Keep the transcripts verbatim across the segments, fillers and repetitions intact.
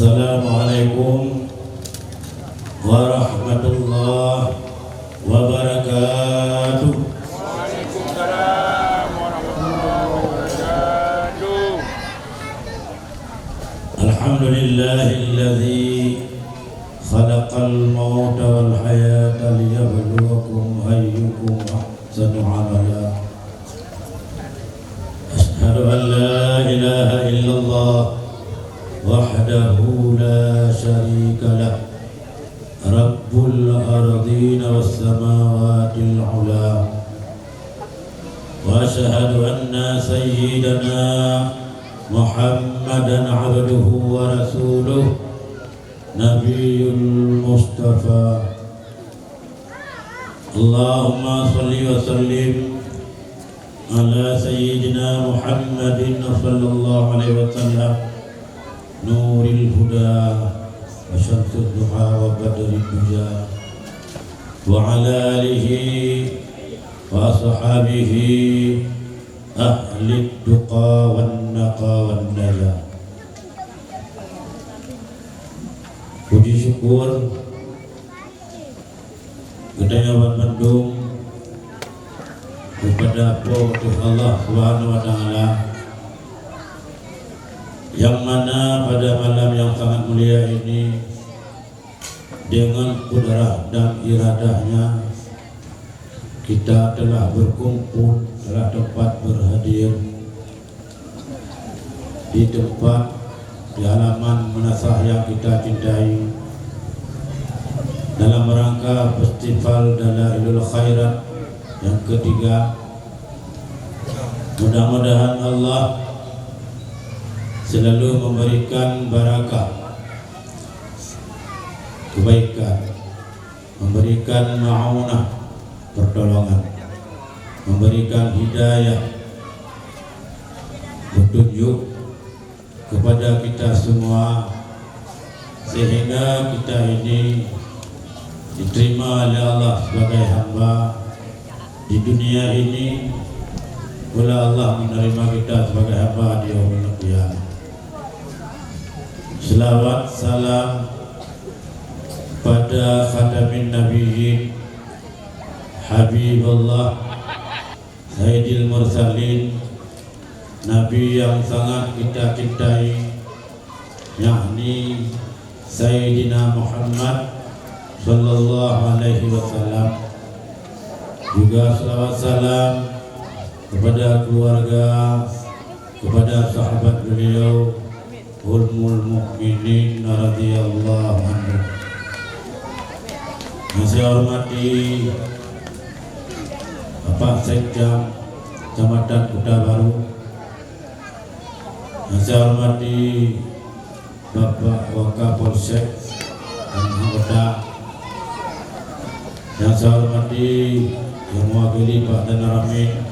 Assalamualaikum warahmatullahi wabarakatuh. Waalaikumsalam warahmatullahi wabarakatuh. Alhamdulillahilladzi khalaqal mauta wal hayata liyabluwakum ayyukum ahsanu amala. Asyhadu an la ilaha illallah wahdahu la syarika lah, rabbul ardina was samawatil ula. Wa asyhadu anna sayyidana Muhammadan abduhu wa rasuluh, nabiyul mustafa. Allahumma shalli wa sallim ala sayyidina Muhammadin sallallahu alaihi wasallam, nuril huda wa syamsud duha wa badrid duja, wa ala alihi wa ashabihi ahlid tuqa wan naqa wan najah. Puji syukur geutanyoe banmandum keupada Po teu Allah Subhanahu wa Taala, nyang mana pada malam yang sangat mulia ini, dengan kudrah dan iradah-Nya, kita telah berkumpul, telah tempat berhadir di tempat, di halaman meunasah yang kita cintai, dalam rangka festival Dalailul Khairat yang ketiga. Mudah-mudahan Allah selalu memberikan barakah, kebaikan, memberikan ma'unah, pertolongan, memberikan hidayah, petunjuk kepada kita semua, sehingga kita ini diterima oleh Allah sebagai hamba di dunia ini, pula Allah menerima kita sebagai hamba di yaumul qiyamah. Selawat salam pada khatamin nabiyyin, Habibullah, Sayyidil Mursalin, Nabi yang sangat kita cintai, yakni Sayyidina Muhammad sallallahu alaihi wasallam. Juga selawat salam kepada keluarga, kepada sahabat beliau, Ummul Mukminin radhiyallahu anha. Yang saya hormati Bapak Sekda Kecamatan Kota Baru, yang saya hormati Bapak Wakapolsek dan anggota, yang saya hormati yang mewakili Pak Danramil,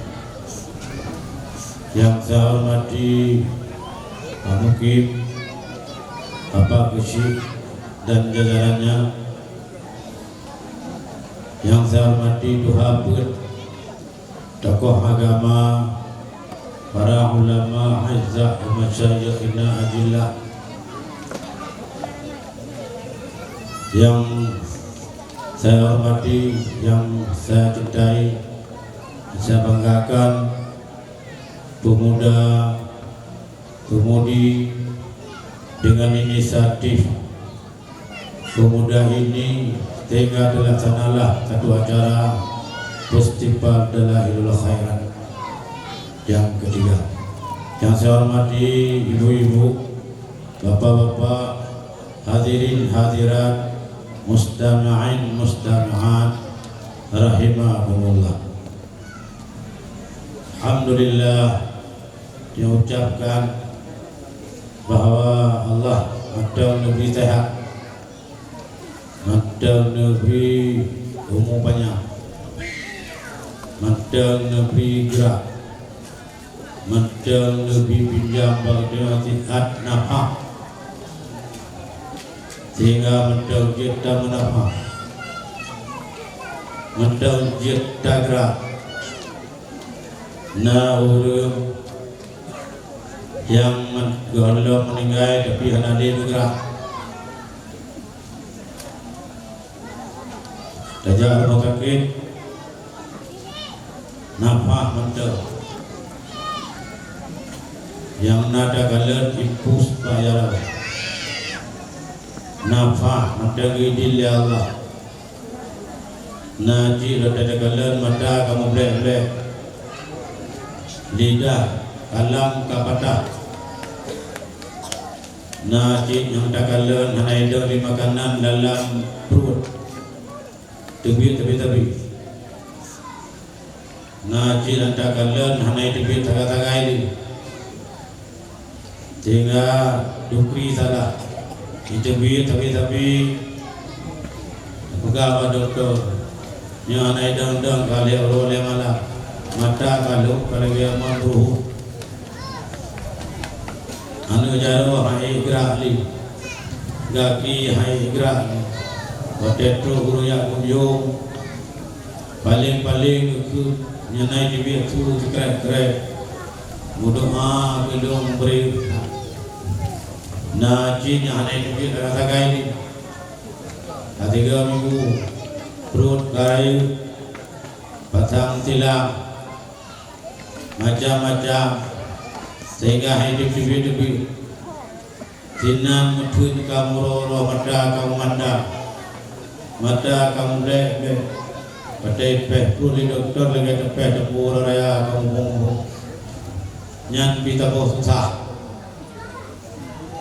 yang saya hormati Pak Mukim, Bapak Geuchik dan jajarannya, yang saya hormati tuha peuet, tokoh agama, para ulama, a'izzah wa masyayikhina ajillah, yang saya hormati, yang saya cintai, saya banggakan, pemuda, pemudi dengan inisiatif pemuda ini, sehingga terlaksanalah satu acara Festival Dalailul Khairat yang ketiga. Yang saya hormati ibu-ibu, bapak-bapak, hadirin hadirat, mustami'in mustami'at rahimakumullah. Alhamdulillah, diucapkan bahwa Allah mantong neubri sehat, mantong neubri umu panyang, mantong neubri grak, mantong neubri pinjam bak geutanyoe siat nafah, sehingga mantong jeuet tameunafah, mantong jeuet tagrak. Na ureuëng nyang man-, gohlom meuninggai tapi hana lé meugrak. Tajak rumoh sakét, nafah mantong. Nyang na takalon impus payah, nafah mantong geuidin lé Allah. Na cit lôn takalon mata ka mublek-blek, lidah kalam ka patah. Na cit nyang takalon hana idong di makanan dalam pruet, teubiet tabi-tabi. Na cit nyang takalon hana teubiet sagai-sagai lé, sehingga dukri salah. Jiteubiet tabi-tabi, peugah bak dokto, nyoe hana idong-dong ka lhée uroe lhée malam, mata ka lhok ka lagée amon ruhuh. Aneuk jaroe han ék grak lé, gaki han ék grak lé. Watée trok ureuëng jak kunjong, paleng-paleng geukheun, nyan na teubiet su sikrek-krek, meudoá keu lôn bri. Na cit nyang hana teubiet sagai-sagai lé. Ka tiga minggu, pruet ka rayeuk, pasang silang, macam-macam, sehingga han teubiet-teubiet. Sinan meutheun ka meuroe-roe, mata ka meumandang, mata ka mublek-blek. Watée péh pruet lé dokto lagée tapéh teupeu uroe raya ka muphom-muphom. Nyan pih saboh susah.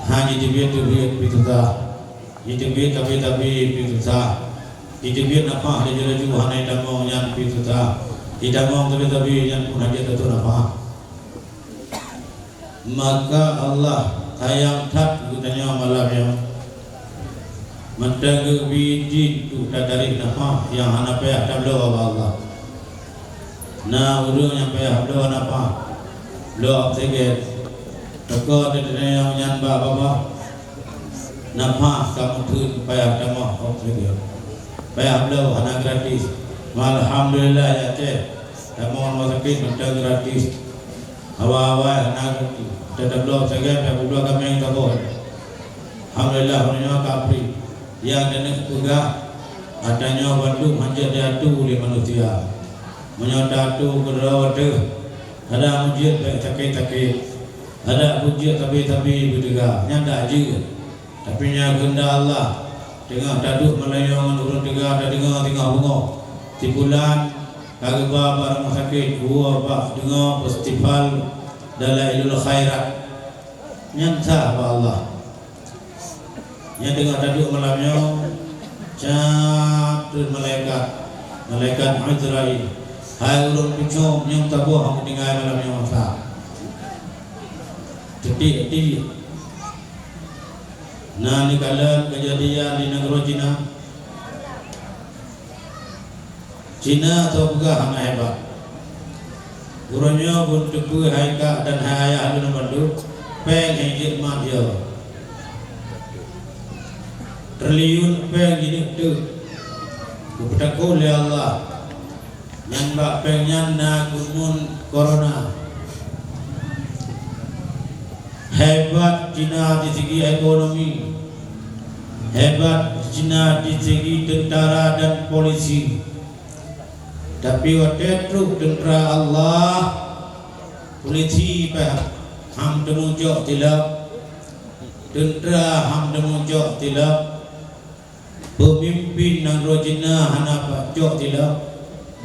Han jiteubiet-teubiet pih susah. Jiteubiet tabi-tabi pih susah. Jiteubiet nafah laju-laju hana jitamong, nyan pih susah. Jitamong tabi-tabi, nyan pun hana jeuet teutoe nafah. Maka Allah sayang that geutanyoe malam nyoe. Mantong geubi idin untuk tatarek nafah nyang hana payah tabloe bak Allah. Na ureuëng nyang payah bloe nafah, bloe oksigen. Teuka teutanyong nyan bak babah, nafah ka meutheun payah tamah oksigen. Payah bloe hana gratis. Alhamdulillah, ya Aceh, tamong rumoh sakét mantong gratis. Awai-awai hana gratis. Teutap bloe oksigen, payah bloe kaméng saboh. Alhamdulillah, uroe nyoe ka free. Nyang keuneuk peugah, geutanyoe bandum hanjeuet jiatu lé manusia. Meunyoe taatu keudroe teuh, adak meujeuet bék sakét-sakét, adak beujeuet sabe-sabe beuteuga, nyan dak jeuet. Tapi nyan keuheundak Allah, teungoh taduek meulayeue ngon ureuëng teuga, tadeungoe teungoh beungoh, si pulan ka geuba bak rumoh sakét, geuwoe bak deungoe festival Dalailul Khairat. Nyan sah bak Allah. Nyang teungoh taduek malam nyoe, catat malaikat, malaikat Azrail. Hai ureuëng pucom nyang saboh hana tinggai malam nyoe sa. Teutik-tik. Na neukalon keujadian di nanggroe Cina. Cina soe peugah hana hebat. Uroe nyoe buet teupeue hai kak dan hai ayah lôn bandum, péng nyang jeuet mat yo. Triliun péng jineuk teuk geupeutakot lé Allah. Nyan bak péng nyan na geumun korona. Hebat Cina di segi ekonomi, hebat Cina di segi tentara dan polisi. Tapi watée trok tentara Allah, polisi pih han teumeucok tilap, tentara han teumeucok tilap. Peumimpin nanggroe Cina hana pacok tilap,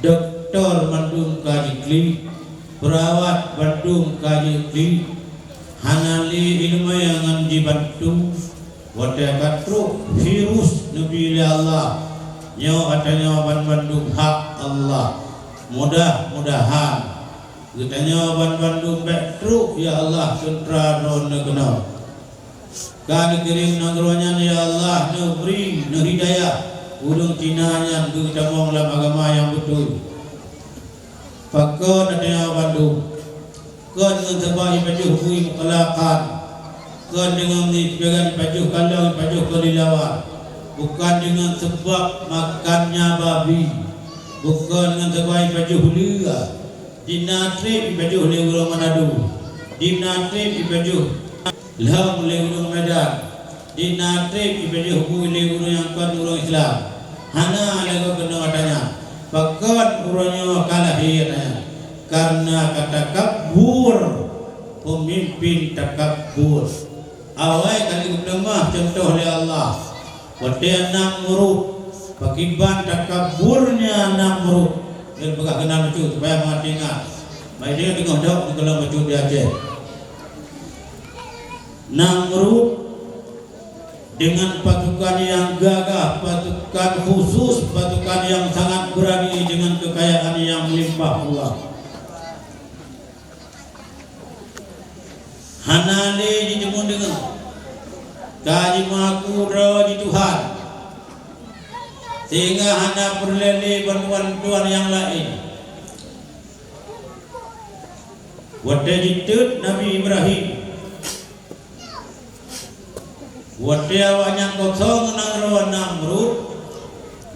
dokto mandum ka jiklik, peurawat bandum ka jiklik, hana lé iéleumé nyang jibantu. Watée ka trok virus neubi lé Allah, nyoe ata nyoe banmandum hak Allah. Mudah-mudahan geutanyoe banmandum bék trok, ya Allah, tentara Droeneuh keunoe. Ka neukirém nanggroe nyan, ya Allah, neubri, neuhidayah ureuëng Cina nyan geutamong lam agama nyang beutôi. Pakon ata nyoe bandum? Kon ngon sabab jipajoh bui mukalakan, kon deungon jipajoh kalong jipajoh keu lilawar, bukon deungon sabab makannya babi, bukon ngon sabab jipajoh uleue, di na treb jipajoh lé ureuëng Manado, di na treb jipajoh lheueng lé ureuëng Medan, di na treb jipajoh bui lé ureuëng nyang kon ureuëng Islam. Hana lé gob keunoe tanya, pakon uroe nyoe ka lahé tanya, kareuna ka takabur, peumimpin takabur. Awai ka lheueh geupeugah cuntoh lé Allah. Watée Namrud, pakiban takaburnya Namrud. Nyan peugah keunan lucu supaya mangat ingat. Baik, dia teungoh dok di dalam bacut di Aceh. Namrud dengan pasukan yang gagah, pasukan khusus, pasukan yang sangat berani dengan kekayaan yang melimpah ruah. Hana lé jiteumeung deungoe, ka jimeuaku droe jih Tuhan, sehingga hana peureulée lé bantuan-bantuan nyang laén. Watée jiteuet Nabi Ibrahim, watée awaknyan kosong nanggroe Namrud,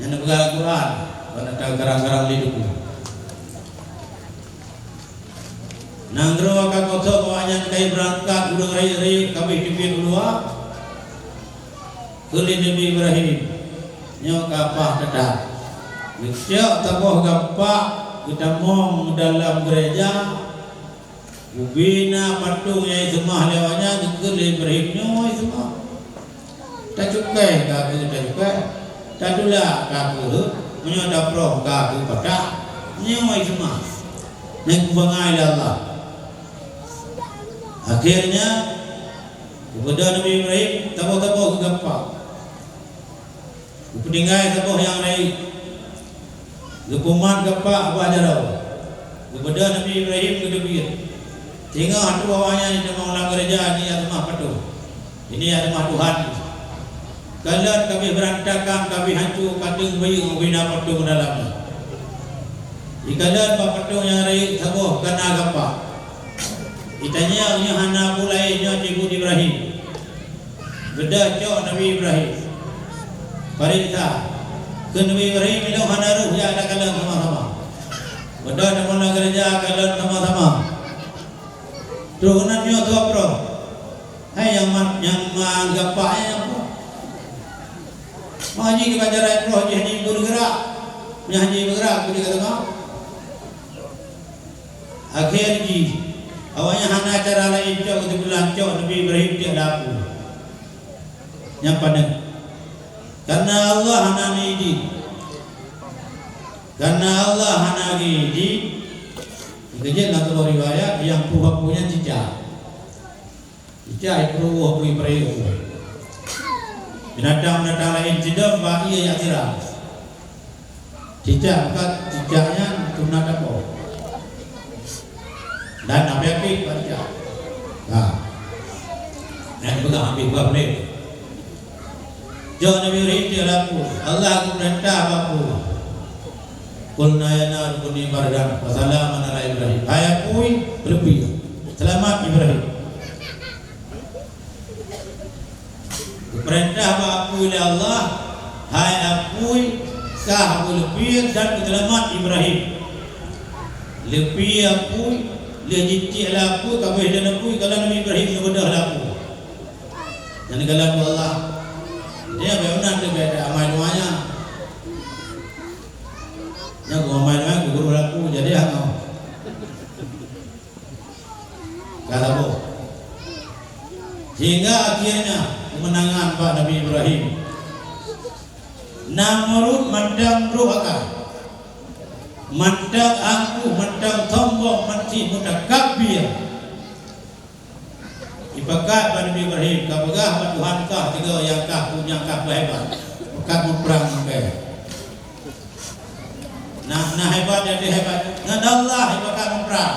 nyan peugah Al-Quran, ban ata garang-garang lé debu. Nanggroe ka kosong, awaknyan ka beurangkat, ureuëng rayeuk-rayeuk ka abéh teubiet u luwa. Kheun lé Nabi Ibrahim, "Nyoe ka paih that-that. Geucok saboh gampak geutamong dalam geureja, ubé na patong nyang jiseumah lé awaknyan." Geukheun lé Ibrahim, "Nyoe jiseumah. Tacukai ka keuh tacukai, tatulak ka keuh, meunyoe taprong ka keuh patah, nyoe jiseumah." Nyan geubangai lé Allah. Akhirnya, geubeudôh Nabi Ibrahim saboh-saboh geugampak. Geupeutinggai saboh nyang rayeuk. Geupeumat gampak bak jaroe. Geubeudôh Nabi Ibrahim geuteubiet. Singoh atu awaknyan jitamong lam geureja, ini adalah patong. Ini adalah Tuhan. Kalon ka abéh beurantakan, ka abéh hanco, ka teueng buyueng ubé na patong dalam nyan. Jikalon bak patong nyang rayeuk saboh ka na gampak. Jitanyong, "Nyoe hana peue laén, nyoe cit buet Ibrahim." Beudôh cok Nabi Ibrahim. Pareksa. Kheun Nabi Ibrahim, "Ilôn hana rôh, jak takalon sama-sama." Beudôh tamong lam geureja, kalon sama-sama. Troh keunan nyoe tuha proh. Hai nyang ma-, nyang ma-, gampak nyan nyang proh. Meuhaji keu ajaran proh jih hana beugeurak. Meuhaji beugeurak, peue jih ka teuma? Akhé jih, awaknyan hana cara laén cok keu sibulan cok Nabi Ibrahim tiek lam apui. Nyang paneuk. Karena Allah hana neuidin. Karena Allah hana geuidin, keujeuet na keudua riwayat nyang peubuet apui nyan cicak. Cicak ipeuruwoh apui peureuwoh. Binatang-binatang laén sidom bak ié jak siram. Cicak bukan, cicak nyan tuna tapo. Dan Nabi Yakub bak cicak. Nah. Nyan peugah habéh dua menit. Jok Nabi Ibrahim di lam apui. Allah geupeurintah bak apui. "Qulna ya naru kuni bardan wa salaman ala Ibrahim." Hai apui, leupie. Seulamat Ibrahim. Geupeurintah bak apui lé Allah, "Hai apui, kah beuleupie dan peuseulamat Ibrahim." Leupie apui, lheueh jitiek lam apui, ka abéh lheueh apui, ka lheueh Nabi Ibrahim neubeudôh lam apui. Nyan dikalon Allah. Dia beunan tu beda amai doanya. Nyan geuamai doanya guru laku jadi hana. Ka saboh. Sehingga akhirnya kemenangan bak Nabi Ibrahim. Namrud mantong droe akai. Mantong angkuh, mantong sombong, mantong mutakabir. Ipakat bak Nabi Ibrahim, ka peugah bak Tuhan kah tiga nyang kah punya kah beuhebat. Pakat muprang sampai. Nah, nah hebat jadi hebat. Ngon Allah ipakat muprang.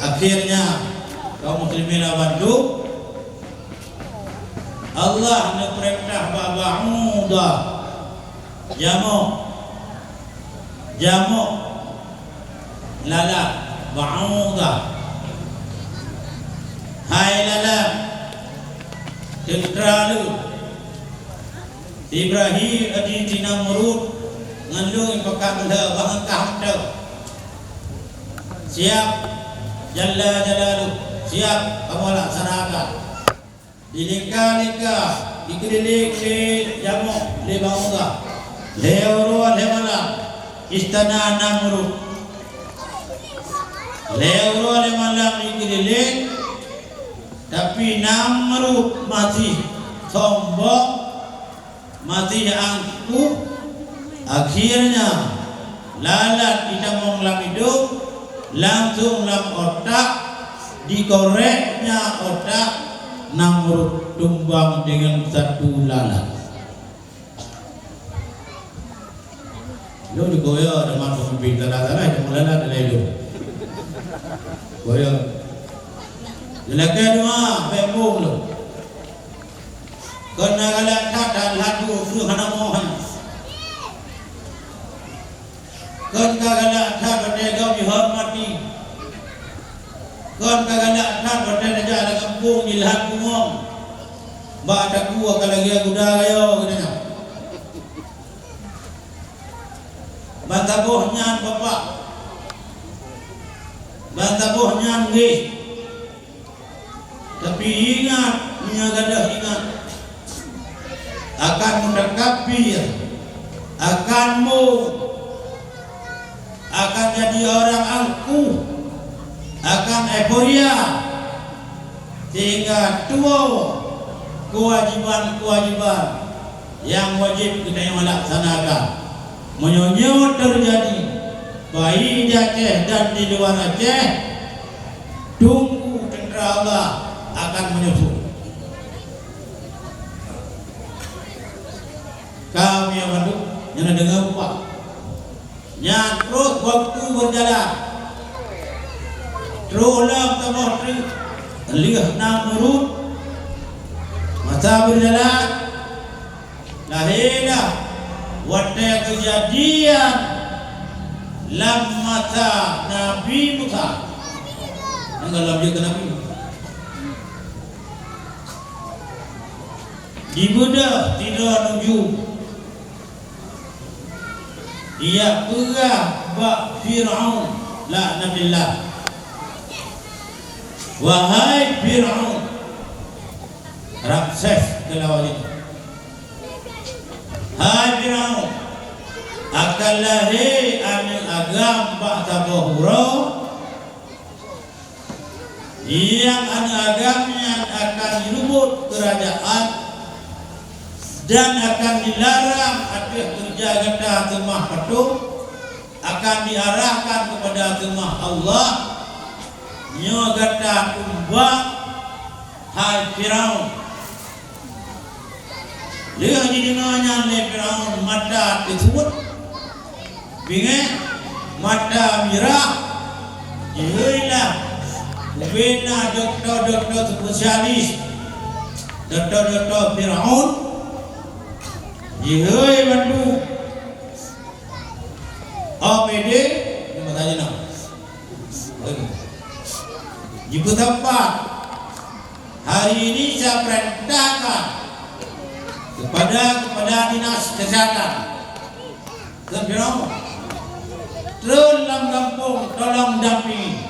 Akhirnya kaum muslimin lawan tu Allah neupeurintah bak Ba'udah. Jamoe. Jamoe. Lalat. Ba'udah. Hai lalat. Teuntara lôn. Ibrahim adi di Namrud ngon lôn pakat lheueh bangon kah mantong. Siap. Jalla jalaluh. Siap kamoe laksanakan. Dilika-lika Dikeulileng lé jamoe lé bangusa. Lhèe uroe lhèe malam istana Namrud. Lhèe uroe lhèe malam dikeulileng, tapi Namrud masih sombong, masih angkuh. Akhirnya, lalat jitamong lam idong, langsung lam otak, dikoreknya otak Namrud, tumbang dengan satu lalat. Lôn digoyok teuma peumimpin salah-salah, teuma lalat dalam idong. Goyok. Dilakèe dua, bèk embong lôn. Kon na galak that, that lhatu, keu hana moh. Kon ka galak that watèe gob jihormati. Kon ka galak that watèe tajak lam gampông jilheueh bungöng. Bak takue ka lagèe guda rayeuk geutanyoe. Ban saboh nyan bapak. Ban saboh nyan gèh. Tapi ingat, meunyoe gadôh ingat, akan mutakabir, akan mu, akan jadi orang angkuh, akan euforia, sehingga tuwoe kewajiban-kewajiban nyang wajéb geutanyoe laksanakan. Meunyoe nyoe teujadi, baik di Aceh dan di luwa Aceh, tunggu teuntra Allah akan menyusul. Kami yang mandum, nyang na deungoe, Pak. Nyan troh waktu beujalan. Troh lom saboh treuk lheueh Namrud. Masa beujalan, lahé dah watèe keujadian lam masa Nabi Musa. Nyang gohlom jeuet keu Nabi. Dibeudôh sidroe nuju. Ijak peugah bak Fir'aun, laknatillah. Wahai Fir'aun, Ramses keu lawan nyoe. Hai Fir'aun, akan lahé aneuk agam bak saboh uroe, nyang aneuk agam nyan akan jireubot keurajeuen dan akan dilarang ateueh keureuja gata seumah patong, akan diarahkan keupada seumah Allah. Nyoe gata tumbang, hai Firaun. Lheueh jideungoe nyan lé Firaun, mata teusuet, bingèk, mata mirah, jiheuilah ubena dokto-dokto spesialis, dokto-dokto Firaun, jihôi bandum. O P D, di masa jinoe. Jipeusapat, hari ini saya perintahkan kepada kepala dinas kesehatan, keu Firaun, treun lam gampông tolong dampingi.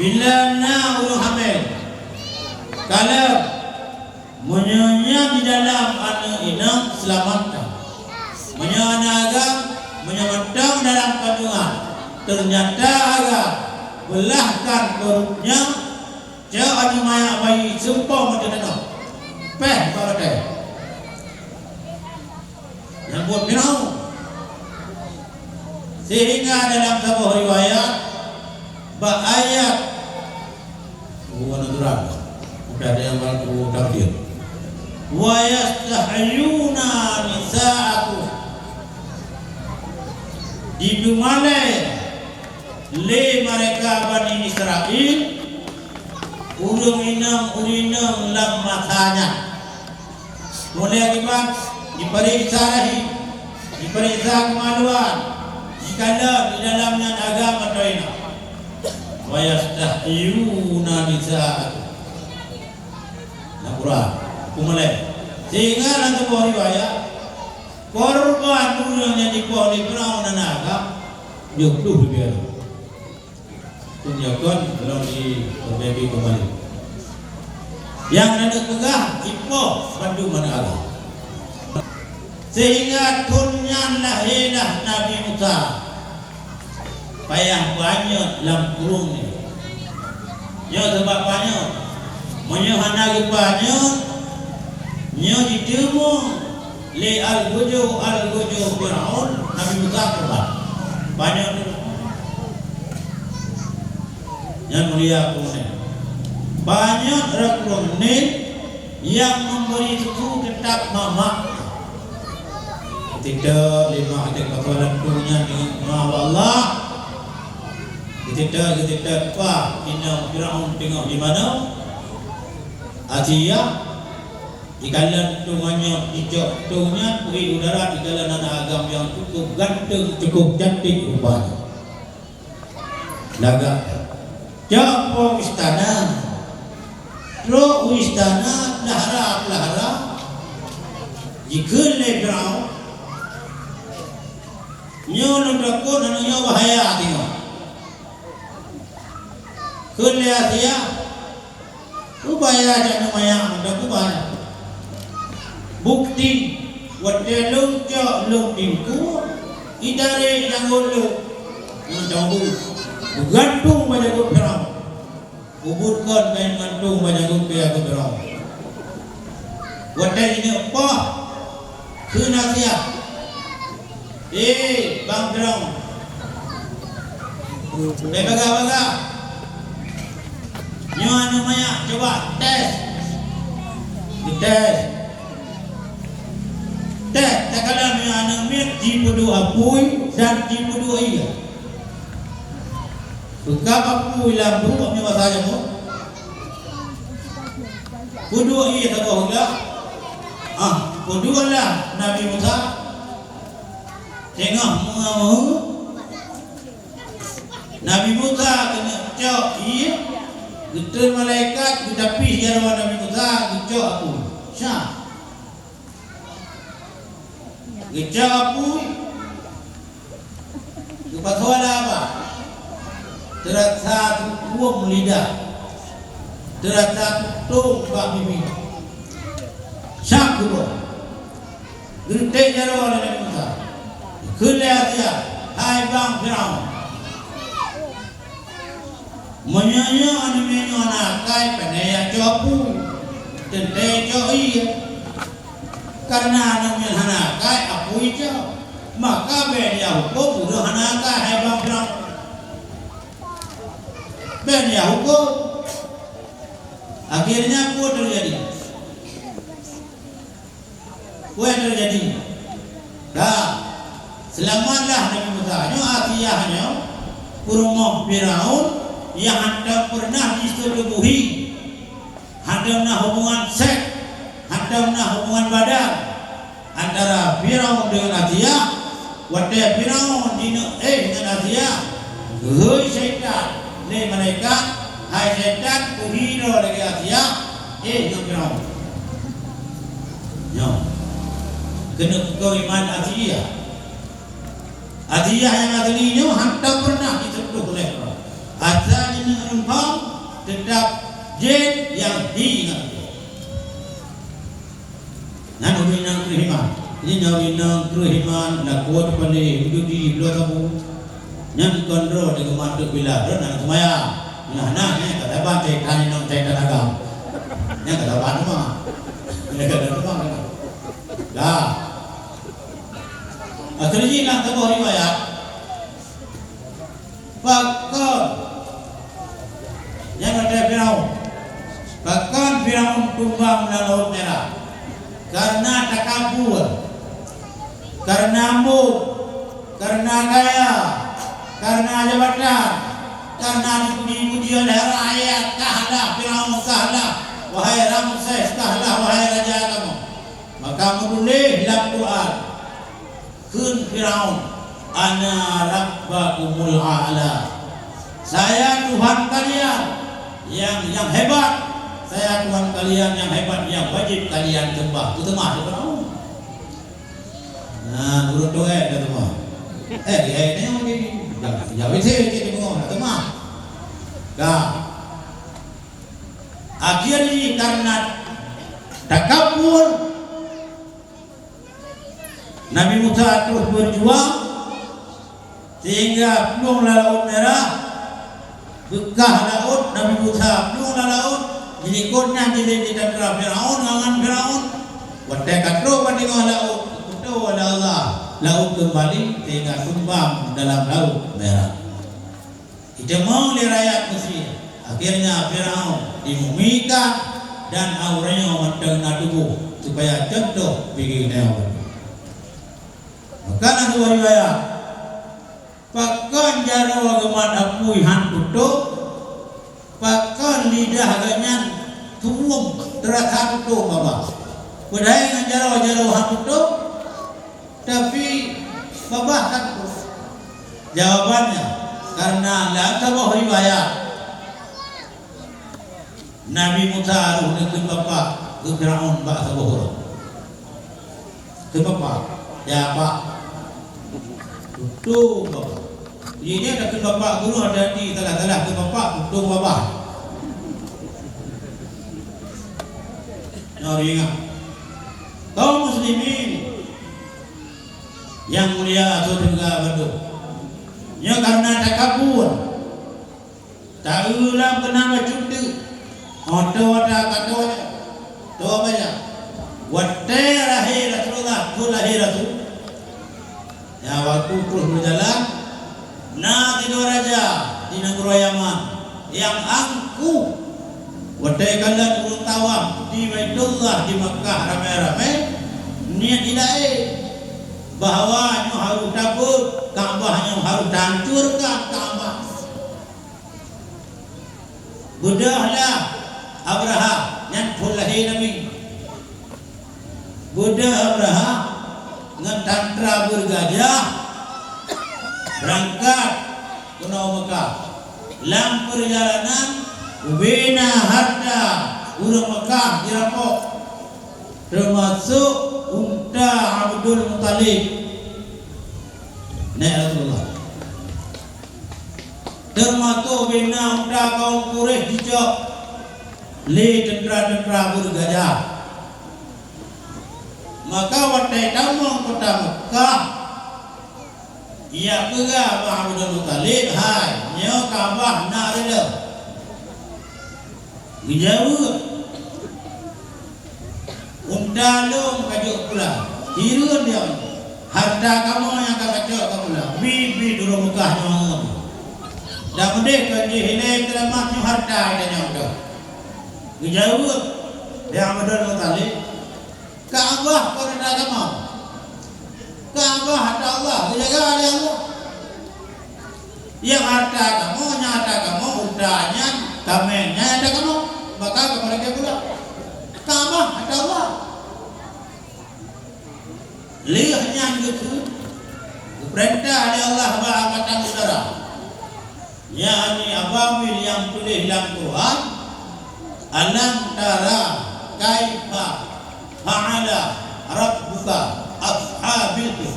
Bila na ureueng hamé, kalon, meunyoe nyan di dalam aneuk inong, seulamatkan. Meunyoe aneuk agam, meunyoe mantong dalam kandungan, teunyata agam, beulahkan peurutnya, cok aneuk manyak bayi, seumpom ateueh tanoh, péh bak batèe. Nyang buet Firaun. Sehingga dalam saboh riwayat, bak ayat, oh, anu surat, udah ada yang baru tafsir. "Wa yastahyuna nisa'akum." Dipeumalèe lé mereka Bani Israel ureueng inong-ureueng inong lam masa nyan. Mulai akibat jipareksa lahé, jipareksa keumaluan, jikalon di dalam nyan agam atau inong. "Wa yastahyuna nisa'akum." Nah, kurang. Peumalèe. Sehingga lam saboh riwayat, korban ureueng nyang jipoh lé Firaun aneuk agam, jeuet ploh leubeh. Tunjukkan lom di P B B kembali. Nyang na neupeugah ipoh bandum aneuk Allah. Sehingga thon nyan lahé lah Nabi Musa. Payah panyöt lam krueng nyoe. Nyoe sabab panyöt. Meunyoe hana geupanyöt, nyoe jiteumé lé al-ghujur, al-ghujur Firaun, Nabi Musa keubah. Panyöt. Nyang mulia keuneuk. Panyöt rot krueng Nil nyang memberi susu teutap mamak. Teutab lima até keutuanan tu nyan deungon Allah. Geuteutap, geuteutap, bah inong Firaun teungoh di manoe. Asia, ikalon tueng nyan, icok tueng nyan, peuet udara, ikalon aneuk agam nyang cukup ganteng, cukup cantik rupanya. Lagak. Cok po istana. Trok u istana, peulahra-peulahra. Jikheun lé Firaun. Nyoe lôn takot aneuk nyoe bahaya teungoh. Kheun lé Asia, "Peue bahaya jak nyoe manyak mantong, peue bahaya? Bukti, watée lôn cok lôn tiengku, itarek nyang ulôn mantong bu, beugantung bak jaroe Firaun." Ubit kon kain gantung bak jaroe keu Firaun. Watée jineuk poh, kheun Asia, "Eh, Bang Firaun, bèk bagah-bagah. Nyoe aneuk manyak, cuba tes." Geutés. Tes, takalon nyoe aneuk miet jipeuduek apui dan jipeuduek ié. Peugah apui lam bruek nyoe basa jameun. Peuduek ié saboh glah. Ah, peuduek lah Nabi Musa. Teungoh meungeue-meungeue, Nabi Musa keuneuk cok ié, geutreun malaikat geutapih jaroe Nabi Musa geucok apui. Syah. Geucok apui, geupasoe lam babah. Teurasa teukuem lidah. Teurasa tutong bak bibi. Syah geuboh. Geureutôh jaroe lé Nabi Musa. Kheun lé Asia, "Hai Bang Firaun, meunyoe nyoe aneuk miet nyoe hana akai, pane jak cok apui, teuntée cok ié. Kareuna aneuk miet hana akai, apui cok. Maka bèk jak hukôm ureueng hana akai, hai Bang Firaun. Bèk jak hukôm." Akhirnya peue teujadi? Peue nyang teujadi? Ka, seulamatlah Nabi Musa. Nyoe Asia nyoe, peurumoh Firaun nyang hantom peureunah jiseuteubuhi, hantom na hubungan seks, hantom na hubungan badan antara Firaun deungon Asia. Watée Firaun jineuk éh ngon Asia, geuhôi syaitan lé malaikat, "Hai syaitan, kuhidroe lagée Asia, éh ngon Firaun." Nyoe, keuneuk peukoh iman Asia. Asia nyang asli nyoe hantom peureunah jiseuteubuh lé Firaun. Asai jineuk rumpang, teutab jén nyang hi ngon Allah. Nyan ureueng inong kreueh iman. Jadi nyoe ureueng inong kreueh iman, lakoe teupalé, meujudi, bloe sabu. Nyan kon droe di rumoh teuk bila, droe na seumayang. Nah, nah, nyan ka saban syaitan inong syaitan agam. Nyan ka saban teuma. Nyan ka saban teuma. Dah. Akhé jih na saboh riwayat. Pakon? Nyan watée Firaun. Pakon Firaun tumbang lam Laôt Mirah? Kareuna takabur, kareuna ambôk, kareuna gaya, kareuna jabatan, kareuna dipuji-puji oleh rakyat, "Kahlah Firaun, kahlah, wahai Ramses, kahlah, wahai raja kamoe." Maka meutuléh lam Quran, Kheun Firaun, "Ana rabbakumul a'la." Saya Tuhan kalian yang, yang hebat. Saya Tuhan kalian yang hebat, yang wajib kalian sembah. Teuteumah lé Firaun. Nah, ureueng tuha ka teumah. Eh, di ayat nyoe di, jangan, jangan, jangan, jangan, jangan, jangan, jangan, jangan, Akhé jih Karena takabur, Nabi Musa terus berjuang sehingga plueng lam Laôt Merah, beukah laôt, Nabi Musa plueng lam laôt, jilikot nyan jilét di tantara Firaun, ngon Firaun. Watée ka trok bak teungoh laôt, geukuto oleh Allah, laôt keumbali sehingga tumbang dalam Laôt Merah. Jiteumong lé rakyat Mesir. Akhirnya Firaun dimumikan dan awaknyoe mantong na tuboh supaya contoh bagi geutanyoe. Maka na dua riwayat, pakon jaroe geumat apui han putôh, pakon lidah geuhnyan tuwom teurasa putôh babah. Padahai ngon jaroe-jaroe han putôh, tapi babah kan putôh. Jawabannya, karena lam saboh riwayat, Nabi Musa roh neukheun bapak keu Firaun bak saboh uroe. Kheun bapak, ya pak, putôh babah. Jadi dia dah kheun bapak guru, hati-hati, salah-salah kheun bapak, putôh babah. Nyoe ingat. Kaum muslimin, nyang mulia, saudara bandum. Nyoe karena takabur. Taeu lam keunan bacut teuk. Oto ta kato nyoe. Toh banyak. Watée lahé Rasulullah, tu lahé Rasul. Ya, waktu terus berjalan, na sidroe raja di nanggroe Yaman nyang angkuh. Watée kalon ureuëng tawaf di Baitullah di Makkah ramé-ramé, niet ilée bahwa nyoe harôh tabeuet Ka'bah, nyoe harôh tahancurkan Ka'bah. Beudôh lah Abrahah, nyan phon lahé Nabi. Beudôh Abrahah ngon tantara beurgajah beurangkat keunoe Meukah. Lam peurjalanan, ubena hareuta ureuëng Meukah jirampok, teumasok unta Abdul Muthalib, nèk Rasulullah. Teumasok ubena unta kaum Quraisy jicok lé teuntara-teuntara beurgajah. Maka watée tamong kota Meukah, ya peugah bak Abdul Muthalib, "Hai, nyoe Ka'bah na reuloh." Geujaweueb, "Unta lôn ka jok pula, hireuen dia, harta kamoe nyang ka kacok ka pula, bi-bi ureuëng Meukah nyoe angon. Dan meudeh kon jih ilée teulamat nyoe harta geutanyoe." Geujaweueb lé Abdul Muthalib, "Ka'bah kon harta kamoe. Ka'bah harta Allah, geujaga lé Allah. Nyang harta kamoe, nyang harta kamoe, unta nyan, kaméng nyan harta kamoe. Maka kamoe lakée pula. Ka'bah harta Allah." Lheueh nyan geukheun, geupeurintah lé Allah bak angkatan udara, yakni ababil nyang tuléh lam Quran, "Alam tara kaifa fa'ala rabbuka ashabil fil."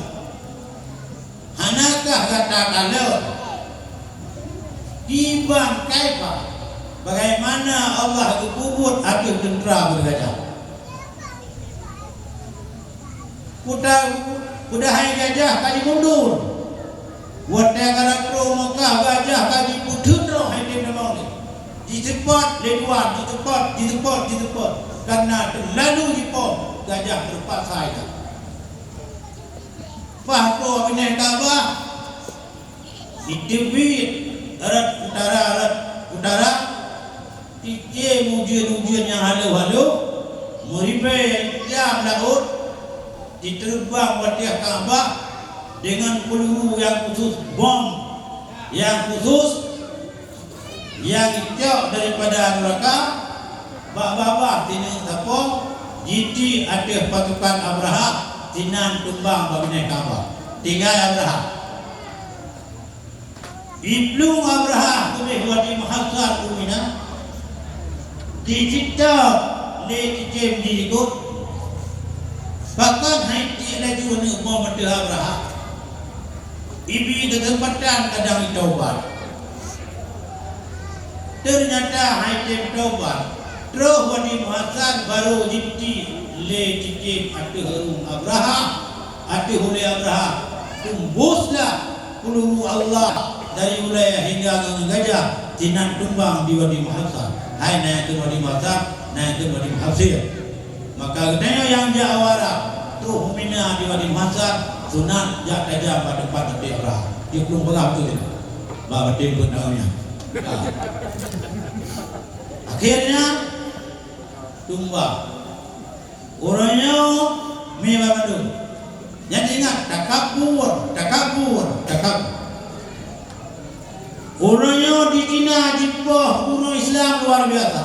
Hanakah gata kalon kiban kaifa, bagaimana Allah geupeubuet ateueh teuntara beurgajah? Kuta-, padahai gajah ka jimundur. Watée ka rot u Meukah, gajah ka jipeuteun roh hai tem tamong lé. Jiseupôt lé dua, jiseupôt, jiseupôt, jiseupôt. Karena teulalu jipoh, gajah teupaksa ikat. Bah po binéh Ka'bah, jiteubiet rot utara, rot utara, tike ujeuen-ujeuen nyang halo-halo, meuribée jam laôt, jiteureubang u ateueh Ka'bah deungon peuluru nyang khusos, bom nyang khusos, nyang jicok daripada nuraka, bak babah sineuk sapo, jitiek ateueh pasukan Abrahah, sinan tumbang bak binéh Ka'bah. Tinggai Abrahah. Jiplueng Abrahah ubé Wadi Muhassar u Mina, jicok lé cicém jih likot. Pakon han jitiek laju aneuk bumoe ateueh Abrahah? Ibi keuseumpatan kadang jitaubat. Teunyata han jitem taubat. Troh Wadi Muhassar barô jitiek lé cicém ateueh ureuëng Abrahah, ateueh ulée Abrahah. Tumbuslah peuluru Allah dari ulée hingga ngon gajah, sinan tumbang di Wadi Muhassar. Hai na nyang kheun Wadi Muhassar, na nyang kheun Wadi Muhasir. Maka geutanyoe nyang jak u Arab, troh u Mina di Wadi Muhassar, sunat jak tajam bak teumpat Nabi Abrahah. Jiplueng peugah beutôi bak batée peuet nyan. Ha. Akhirnya, tumbang. Uroe nyoe mi banmandum. Nyan ingat, takabur, takabur, takabur. Uroe nyoe di Cina jipoh ureuëng Islam luar biasa.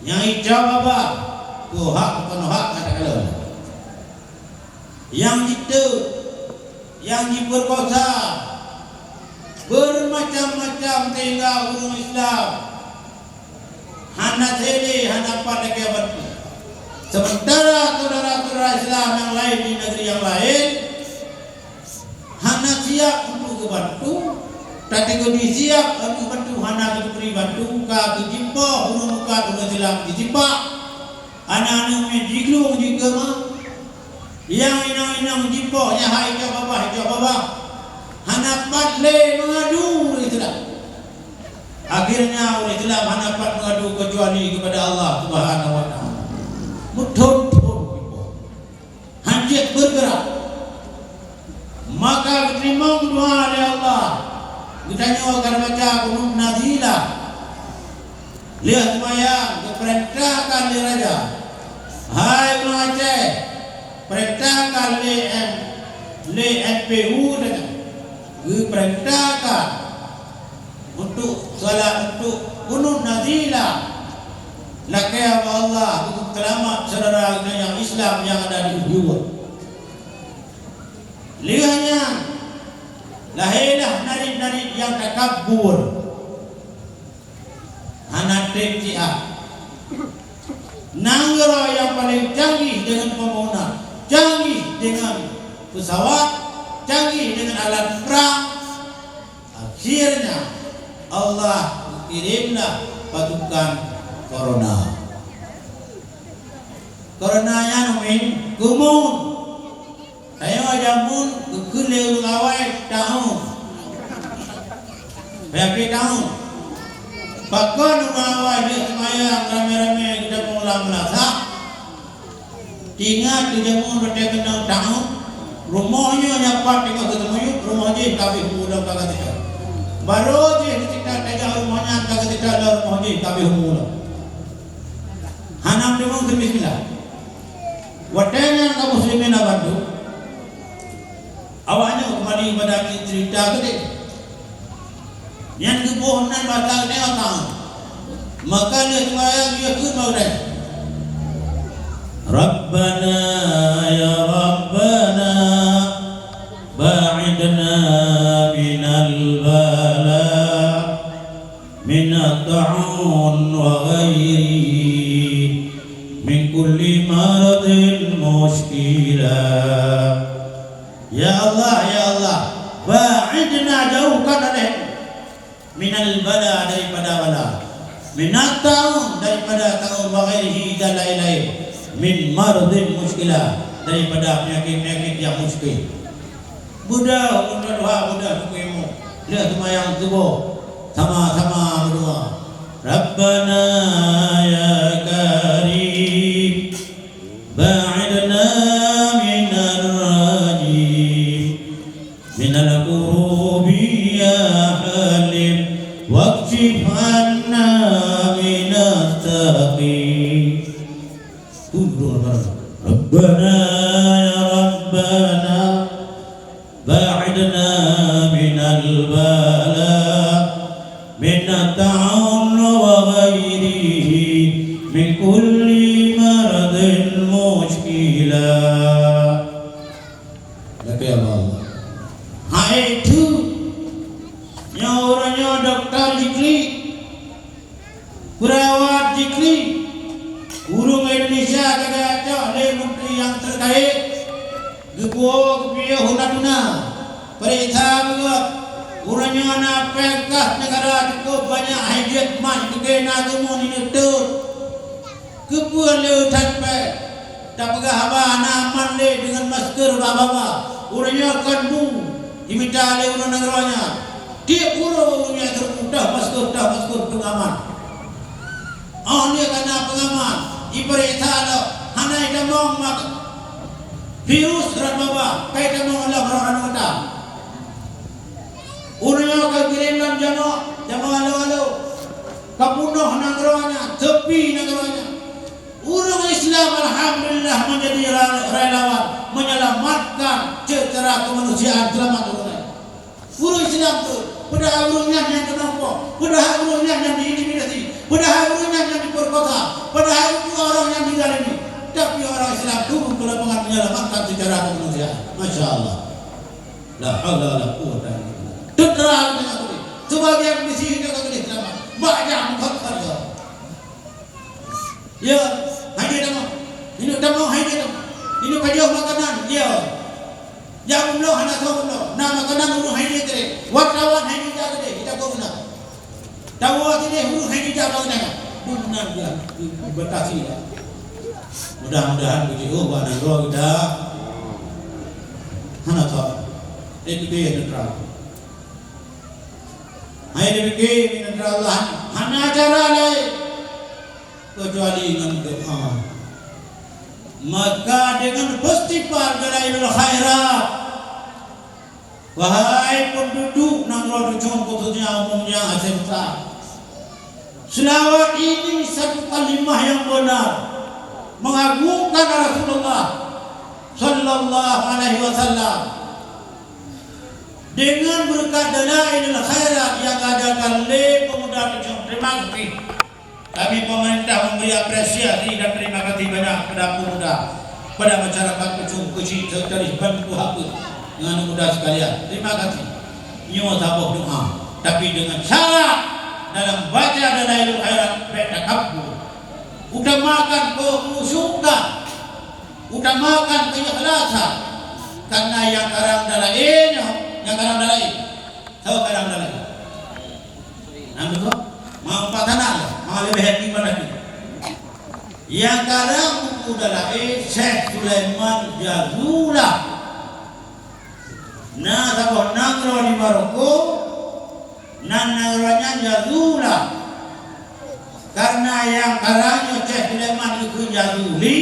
Nyang icok babah, keu hak, keu hak, kata kalon. Nyang jiteuk, nyang jipeurkosa, beurmacam-macam sehingga ureuëng Islam hana teuéh, hana pat lagée bantu. Sementara syedara-syedara Islam nyang laén di negeri nyang laén hana siap untuk geubantu, tateugodi siap untuk bantu hana geubri bantu, ka geujipoh ureuëng bukan ureuëng Islam jisipak. Aneuk-aneuk miet jiglueng jikeumah. Nyang inong-inong jipoh, nyang hai icok babah, icok babah. Hana pat lé meungadu ureuëng Islam. Akhirnya ureuëng Islam hana pat meungadu keucuali kepada Allah Subhanahu wa Taala. Meuthon-thon jipoh. Hanjeuet beureugerak. Maka geuteurimong dua lé Allah. Geutanyoe ka baca kunut nazilah. Lheueh seumayang geupeurintahkan lé raja, "Hai ureuëng Aceh, peurintahkan lé M-, lé M P U teuka, geupeurintahkan untuk salat, untuk kunut nazilah, lakée bak Allah, untuk seulamat syedara geutanyoe nyang Islam nyang ada di Ubui." Lheueh nyan, lahé lah narit-narit nyang takabur. Hana treb jiah. Nanggroe nyang paleng canggih deungon pembangunan, canggih deungon peusawat, canggih deungon alat prang. Akhirnya, Allah kirimlah pasukan korona. Korona nyan umin kumun. Tanyoe jameun geukheun lé ureuëng awai taun. Peunyakét taun. Pakon ureuëng awai lheueh seumayang ramé-ramé geutapeulang meulasah. Ingat keu jameun watée keunong taun, rumoh nyoe nyan pat teungoh geuteumiyueb, rumoh jih ka abéh umu lom ka geuseutôt. Barô jih geuseutôt tajak rumoh nyan ka geuseutôt lom rumoh jih ka abéh umu lom. Hana meudeungoe kheun bismillah. Watée nyan kaum muslimin na bandum, awaknyan keumbali bak ceurita keudeh. Nyan geuboh nan bak lagée nyoe ka. Maka lheueh seumayang geukheun bak udeb, "Rabbana, ya Rabbana, ba'idna minal bala." Minat ta'un wa ghairihi min kulli maradin muskilah. Ya Allah, ya Allah, ba'idna, jauhkan oleh minal bala, daripada bala, minat ta'un, daripada ta'un, wa ghairihi, dan lain-lain, min maradin muskilah, daripada penyakit-penyakit yang muskil. Beudôh ulôn tuha, beudôh buku ilmu. Lheueh seumayang suboh, sama-sama meudoa, "Rabbana ya Karim, ba'idna minar rajim, minal kurubi ya Halim, wakshif anna minat taqim." Tuh, doa bareng. Rabbana ya Rabbana, ba'idna minal bala, minat ta'un wa ghairihi, min kulli maradin muskilah. Lakée Allah. Hai tu, nyoe uroe nyoe dokto jiklik. Peurawat jiklik, ureuëng Indonesia ka geucok lé menteri nyang terkait, geupuwoe geupiôh u Natuna, peuriksa beugöt, Uroe nyoe na péng kas neugara cukup banyak, hai jeuet mat teuke na geumo ni neutôt. Keupeue le that péng? Tapeugah haba na aman lé deungon masker bak babah. Uroe nyoe kon bu jimita lé ureuëng nanggroe nyan. Tieb uroe ureuëng nyan teureuguh toh masker, toh masker peungaman. Oh lé kana peungaman, ipeuriksa lom, hana itamong mak virus rot babah, kai tamong lam roh aneuk gata. Ureuëng nyoe ka kirém lam jamoe, jamoe alo-alo. Ka punoh nanggroe nyan, seupi nanggroe nyan. Ureuëng Islam alhamdulillah menjadi ra-, relawan menyelamatkan secara kemanusiaan selamat ureuëng laén. Ureuëng Islam tu, padahai ureuëng nyan nyang keunong po, padahai ureuëng nyan nyang diintimidasi, padahai ureuëng nyan nyang diperkosa, padahai ureuëng orang nyang dizalimi. Tapi orang Islam turun ke lapangan menyelamatkan secara kemanusiaan. Masya Allah. La haula wala quwwata illa billah. Teutra deungon aku ni. Sebagian bisi deungon aku ni selamat. Banyak mengkhawatirkan. Ya, hai dia tamong. Inok tamong, hai dia tamong. Inok pajoh makanan, ya. Jam enam hana soe enam. Na makanan ureuëng hai dia tadi. Wartawan hai dia tadi. Kita kau kenal. Tawa sideh ureuëng hai jijak bak geutanyoe. Dum nan dia dibatasi dah. Mudah-mudahan beujeuet bak nanggroe geuda. Hana thon. Eh, pike ya neutral. Hai dipike neutral Allah. Hana cara lain kecuali ngon doa. Maka dengan festival Dalailul Khairat, wahai penduduk nanggroe Ducong, khususnya umumnya Aceh Besar, selawat ini satu kalimah yang benar mengagungkan Rasulullah sallallahu alaihi wasallam. Dengan berkat Dalailul Khairat yang diadakan lé pemuda Ducong, terima kasih. Kami pemerintah memberi apresiasi dan terima kasih banyak kepada pemuda, kepada masyarakat Ducong keuchik serta dibantu haba dengan muda sekalian. Terima kasih. Nyoe saboh doa, tapi dengan syarat dalam baca Dalailul Khairat bèk takabur. Utamakan keukhusyukan, utamakan keikhlasan. Karena nyang karang Dalail nyoe, nyang karang Dalail. Soe karang Dalail? Nang beutôi? Mau empat anak lah, mau lebih happy mana tu? Nyang karang buku Dalail Syekh Sulaiman Jazula. Na saboh nanggroe di Maroko, nan nanggroe nyan Jazula. Karena nyang karang nyoe Syekh Sulaiman geukheun Jazuli,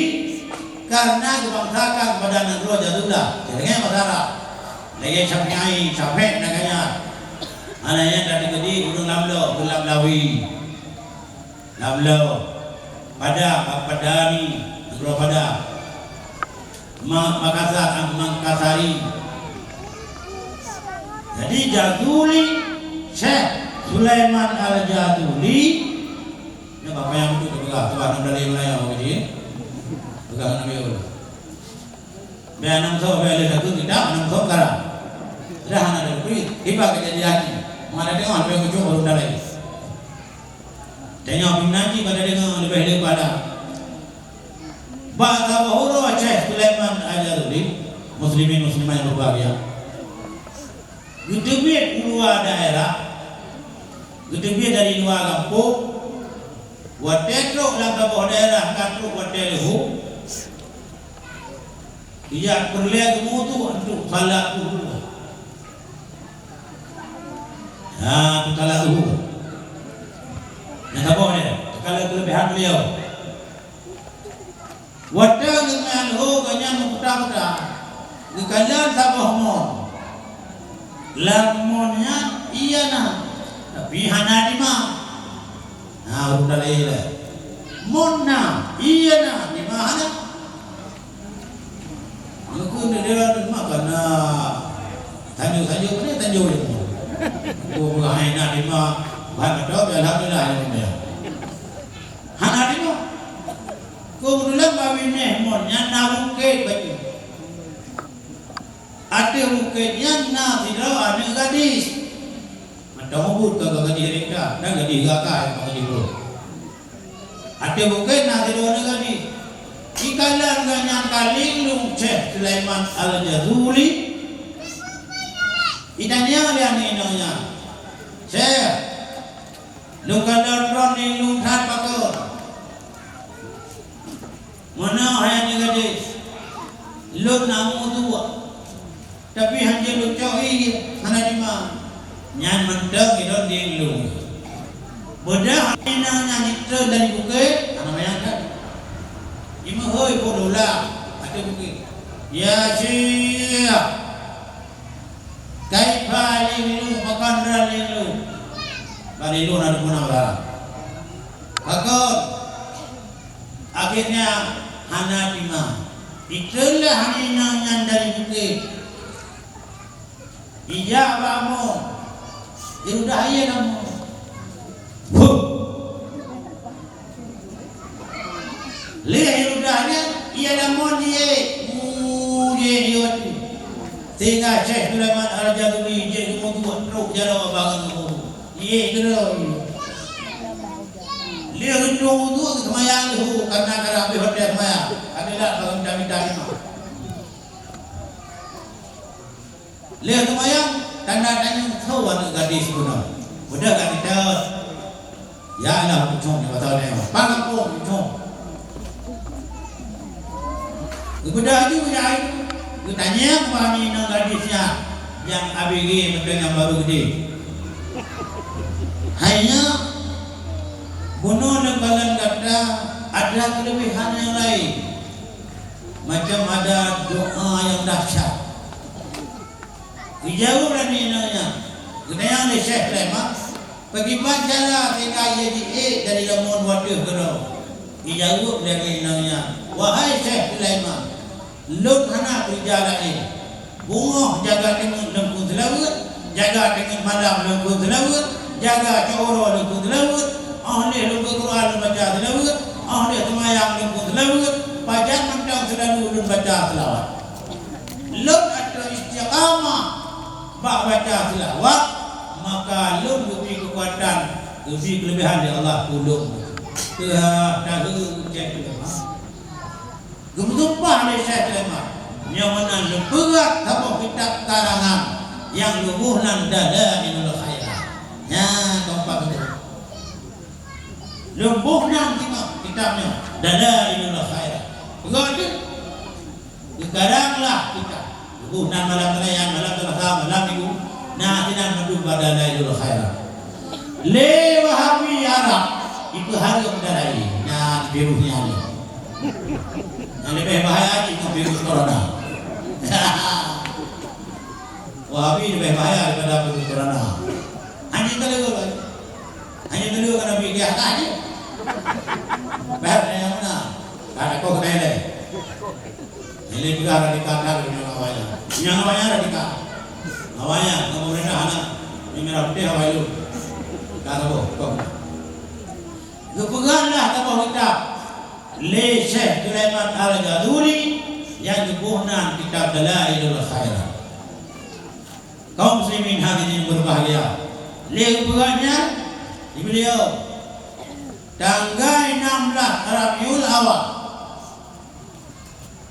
karena geubangsakan kepada nanggroe Jazula. Jadi, bahasa Arab. Lagèe Syafi'i, Syafi'i na gaya. Hana nyang tadi keudi ureueng Lamlo, ureueng Lamlawi. Lamlo. Padang, Padani, nanggroe Padang. Ma-, Makassar, Mangkasari. Jadi, Jazuli, Syekh Sulaiman Al-Jazuli, nyan Bapak yang betul peugah, tuan nam dalil Melayu, jadi, peugah nam yo. Bèk nam soe, bèk lé takheun kitab, nam soe karang. Dah hana ada duit, tiba kejadian ni. Mana tengok, lebih ujung baru dalil. Tengok, bina ji pada dengar, lebih daripada. Bak saboh uroe Syekh Sulaiman Al-Jazuli, muslimin muslimat yang berbahagia. Geuteubiet u luwa daerah, geuteubiet dari luwa gampông, watèe trok lam saboh daerah ka trok watèe leuhô, ijak peureulèe geumeue tu untuk salat luhô. Ha, tu salat luhô. Nyang saboh nyan, keuleubèhan beliau. Watèe geunyan ho gobnyan meukuta-kuta, geukalon saboh mon. Lam mon nyan ié na, tapi hana dimah. Na ureueng dalil lé. Mon na, ié na, dimah hana. Meukeun di daerah dimah kana tanyoe-tanyoe, tanyoe-tanyoe. Ko meuhai na dimah, ban beutôi, alhamdulillah, alhamdulillah. Hana deungoe. Keubeutulan bak binéh mon nyan na bukét bacut. Ateueh bukét nyan na sidroe aneuk gadis. Mantong ubit ka gadis rita, dan gadis gata nyang ka gadis brôk. Ateueh bukét na sidroe aneuk gadis. Ikalon gobnyan ka linglung Syekh Sulaiman Al-Jazuli. Jitanyong lé aneuk inong nyan, "Syekh, lôn kalon droeneuh lôn that pakon?" "Meunoe hai aneuk gadis, lôn na meuduek, tapi hanjeuet lôn cok ié, hana dima." "Nyan mantong ilôn di lôn." Beudôh inong nyan jitreun dari bukét, hana manyang that. Jimeuhôi po lula ateueh bukét. "Ya Syekh, kaifa linglu, pakon droe linglu?" "Bak linglu na dikeue na barang." "Pakon?" Akhirnya hana dima. Jitreun lé aneuk inong nyan dari bukét. Ijak bak amoe, irudah ié lam amoe. Huh! Lheueh irudah nyan, ié lam amoe jiék. Uh, jiék, jiék. Sehingga Syekh Sulaiman Al-Jazuli jeuet geumeuduek trok jaroe bangon geumeuduek. Jiék keudroe. Lheueh geuteuek udue geuseumayang leuhô, karna ka habéh watèe seumayang. Ka teulat bak geuminta-minta imam. Lheueh seumayang, tanda tanyong, soe aneuk gadis bunoe? Beudôh ka geutot. Ya Allah, pucông nyoe, masa nyoe. Pang kampông pucông. Geubeudôh aju, ya, geutanyong bak inong gadis nyan, nyang A B G meuteumèe nyang barô geudeh. Hai nyak, bunoe neukalon gata ada keuleubehan nyang laén. Macam ada doa nyang dahsyat. Geujaweueb lé aneuk inong nyan, geutanyong lé Syekh Sulaiman, "Pakriban cara sehingga ia jiék dari lam amoe watèe keudroe?" Geujaweueb lé aneuk inong nyan, "Wahai Syekh Sulaiman, lôn hana keureuja laén. Beungoh jaga teungeut lam kheun seulaweuet, jaga teungeut malam lam kheun seulaweuet, jaga cot uroe lam kheun seulaweuet, óh lheueh lôn beuet Quran lôn baca seulaweuet, óh lheueh seumayang lam kheun seulaweuet, pajan mantong seulalu lôn baca seulaweuet." Lôn ateueh istiqamah bak baca seulaweuet, maka lôn geubri keukuatan, geubri keuleubehan lé Allah keu lôn. Teuh, teuh, cit teuma. Geumeusumpah lé Syekh Sulaiman, nyoe meunan lôn peugah saboh kitab karangan nyang lôn boh nan Dalailul Khairat. Nyan, keumpat beutôi. Lôn boh nan singoh kitab nyoe, Dalailul Khairat. Peugah deuh. Geukarang lah kitab. Lôn boh nan malam Senin, malam Selasa, malam Minggu. Na sinan mandum bak Dalailul Khairat. Lé Wahabi Arab, ipeuhareuem dalail. Nyan virus nyan. Nyang leubeh bahaya jih ngon virus corona. Wahabi leubeh bahaya daripada virus corona. Hanya teuleue, hanya teuleue keu Nabi di atas je. Bah, nyang mana? Ka takoh keunan lé. Nyang lé peugah radikal that ngon awaknyan. Nyang awaknyan radikal. Awaknyan ngon pemerintah hana. Nyang merah putih awak ilôn. Ka saboh, kong. Geupeugah lah saboh kitab lé Syekh Sulaiman Al-Jazuli nyang geuboh nan kitab Dalailul Khairat. Kaum muslimin hadirin berbahagia, lheueh geupeugah nyan, di beliau, tanggai nam blah Rabiul Awal,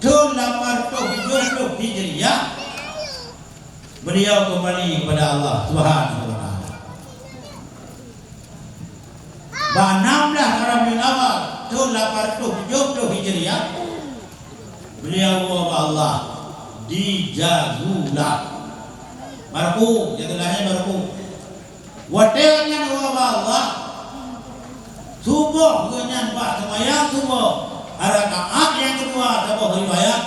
thon lapan reutôh tujoh ploh Hijriah, beliau kembali kepada Allah Subhanahu wa Taala. Bak nam blah Rabiul Awal, thon lapan reutôh tujoh ploh Hijriah, beliau woe bak Allah di Jazula, Maroko, Jazula nyan Maroko. Watèe nyan woe bak Allah, suboh geuh nyan bak seumayang suboh, rakaat nyang keudua saboh riwayat,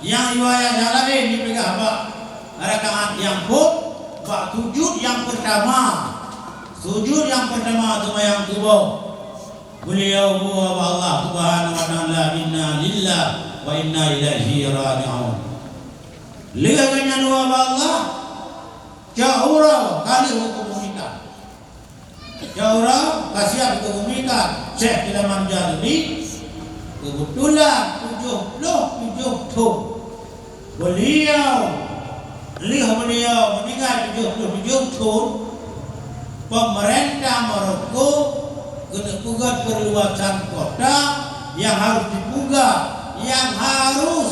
nyang riwayat nyang laén jipeugah bak rakaat nyang phôn, bak sujud nyang peurtama. Sujud nyang peurtama seumayang suboh, beliau woe bak Allah Subhanahu wa Taala, "Inna lillahi wa inna ilaihi raji'un." Lheueh geuh nyan woe bak Allah, cot uroe ka lheueh geukubur mita. Cot uroe ka siap geukubur mita Syekh Sulaiman Jazuli, keubeutulan tujoh ploh tujoh thon. Beliau, lheueh beliau meuninggai tujoh ploh tujoh thon, peumeurintah Maroko keuneuk peugöt peurluasan kota nyang harôh jipeugah, nyang harôh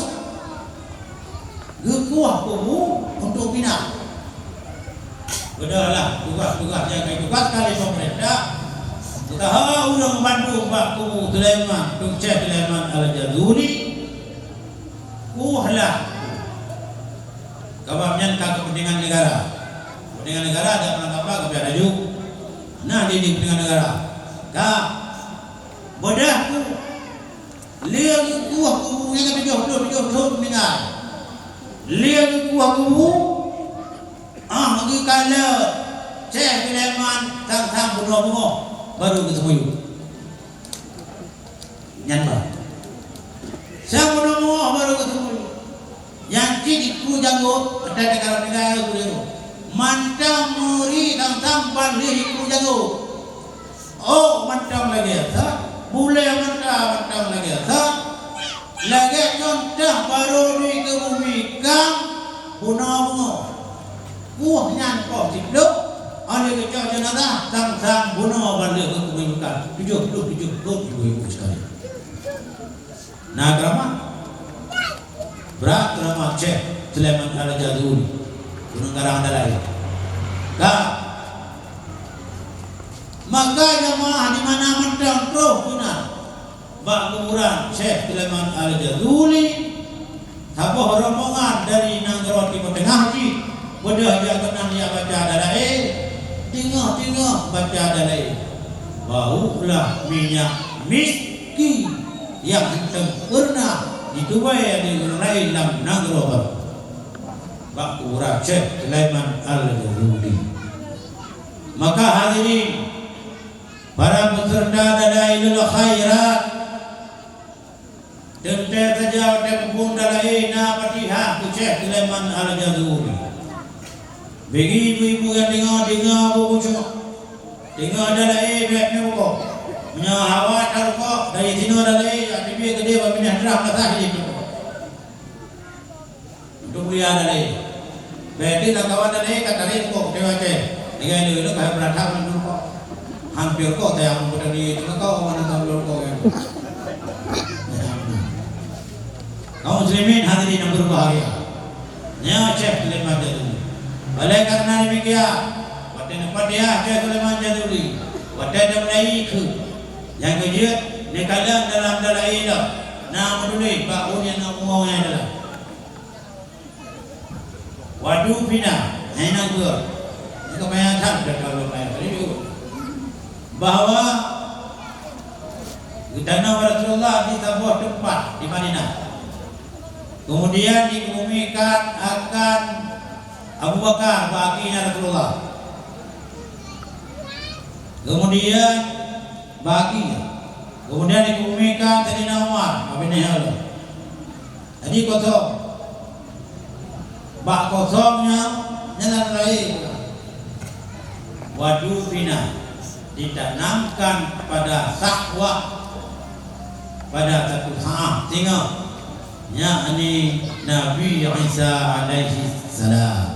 geukueh kubu untuk Mina. Padahai tugaih-tugaih nyang ka jitugaskan lé pemerintah, usaha ureuëng bandum bak kubu Sulaiman, Tun Syekh Sulaiman Al-Jazuli, kueh lah. Sabab nyan ka keupeuntengan negara. Keupeuntengan negara dak pernah kapa keubah laju. Nah, jadi keupeuntengan negara. Ka beudôh ku, lé geukueh kubu nyang ka tujoh ploh tujoh thon meuninggai. Lé geukueh kubu, ah, geukalon Syekh Sulaiman sang-sang bunoe beungoh baru geuteumiyueb. Nyan bah. Sang bunoe beungoh baru geuteumiyueb. Nyang cit iku jangôt, ata teuka meuninggai geuh. Mantong muri sang-sang ban lheueh iku jangôt. Oh, mantong lagée sa, bulée mata mantong lagée sa. Lagée contoh barô dikeubumi kang bunoe beungoh. Kueh nyan poh siplôh, óh lheueh geucok jeunazah, sang-sang bunoe ban lheueh geukeubumi kang. Tujoh ploh tujoh thon ibu-ibu sekalian. Na keramat. Brat keramat Syekh Sulaiman Al-Jazuli, Gunong Karang Dalai. Ka. Maka jamaah di mana mantong troh keunan bak kuburan Syekh Sulaiman Al-Jazuli, saboh rombongan dari nanggroe Timur Tengah jih, beudôh jak keunan jak baca Dalai, teungoh-teungoh baca Dalai. Baulah minyak miski nyang hantom peureunah jitubai lé ureuëng laén lam nanggroe barô, bak kuburan Syekh Sulaiman Al-Jazuli. Maka hadirin, para peuseureuta Dalailul Khairat, teuntée saja watée muphom Dalai na Fatihah keu Syekh Sulaiman Al-Jazuli. Bagi ibu-ibu nyang deungoe, deungoe beukhusyuk. Deungoe Dalai bék meurukoh. Meunyoe hawa tarukok, dari sinoe Dalai, ya, teubiet keudeh bak binéh drah masalah jih. Untuk mulia Dalai. Bék teuh lam kawan Dalai ka tarek rukok, dewa ceh. Dengan itu, itu kahai beurata meunurut rukok. Hampir rukok, saya akan bertani itu, kau mana tahu rukok, ya. Kaum muslimin hadirin yang berbahagia. Nyoe Syekh Sulaiman Jazuli. Oleh karena demikian, watée neupatéha Syekh Sulaiman Jazuli, watée neumulai keu nyang keujeuet neukalon dalam Dalai lom, na meutuléh bak ureuëng nyang na umu nyang dalam. Wadu fina, hai nanggroe. Ini kebanyakan dah kalau banyak tadi tu. Bahwa geutanyoe Rasulullah di saboh teumpat di Madinah. Kemudian dikebumikan akan Abu Bakar, bak akinya Rasulullah. Kemudian bak akinya. Kemudian dikebumikan Saidina Umar, bak binéh Allah. Jadi kosong. Bak kosong nyan, nyan laén. Wadu fina ditanamkan pada sahwah pada satu saat, singoh, yakni Nabi Isa alaihi salam.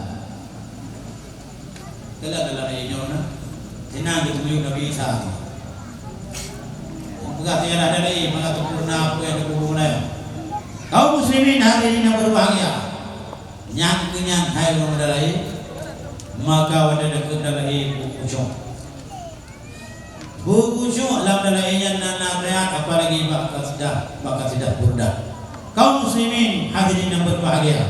Keulah dalam ayat nyoe na, sinan geuteumiyueb Nabi Isa. Peugah sejarah dari maka sempurna apa yang dikubur lain. Kaum muslimin hadirin yang berbahagia, nyang keunyan hai ureuëng Dalai, maka watée deukeue Dalai bukhusyuk. Bukhusyuk lam Dalai nyan na nasihat, apalagi bak kasidah, bak kasidah burdah. Kaum muslimin hadirin yang berbahagia,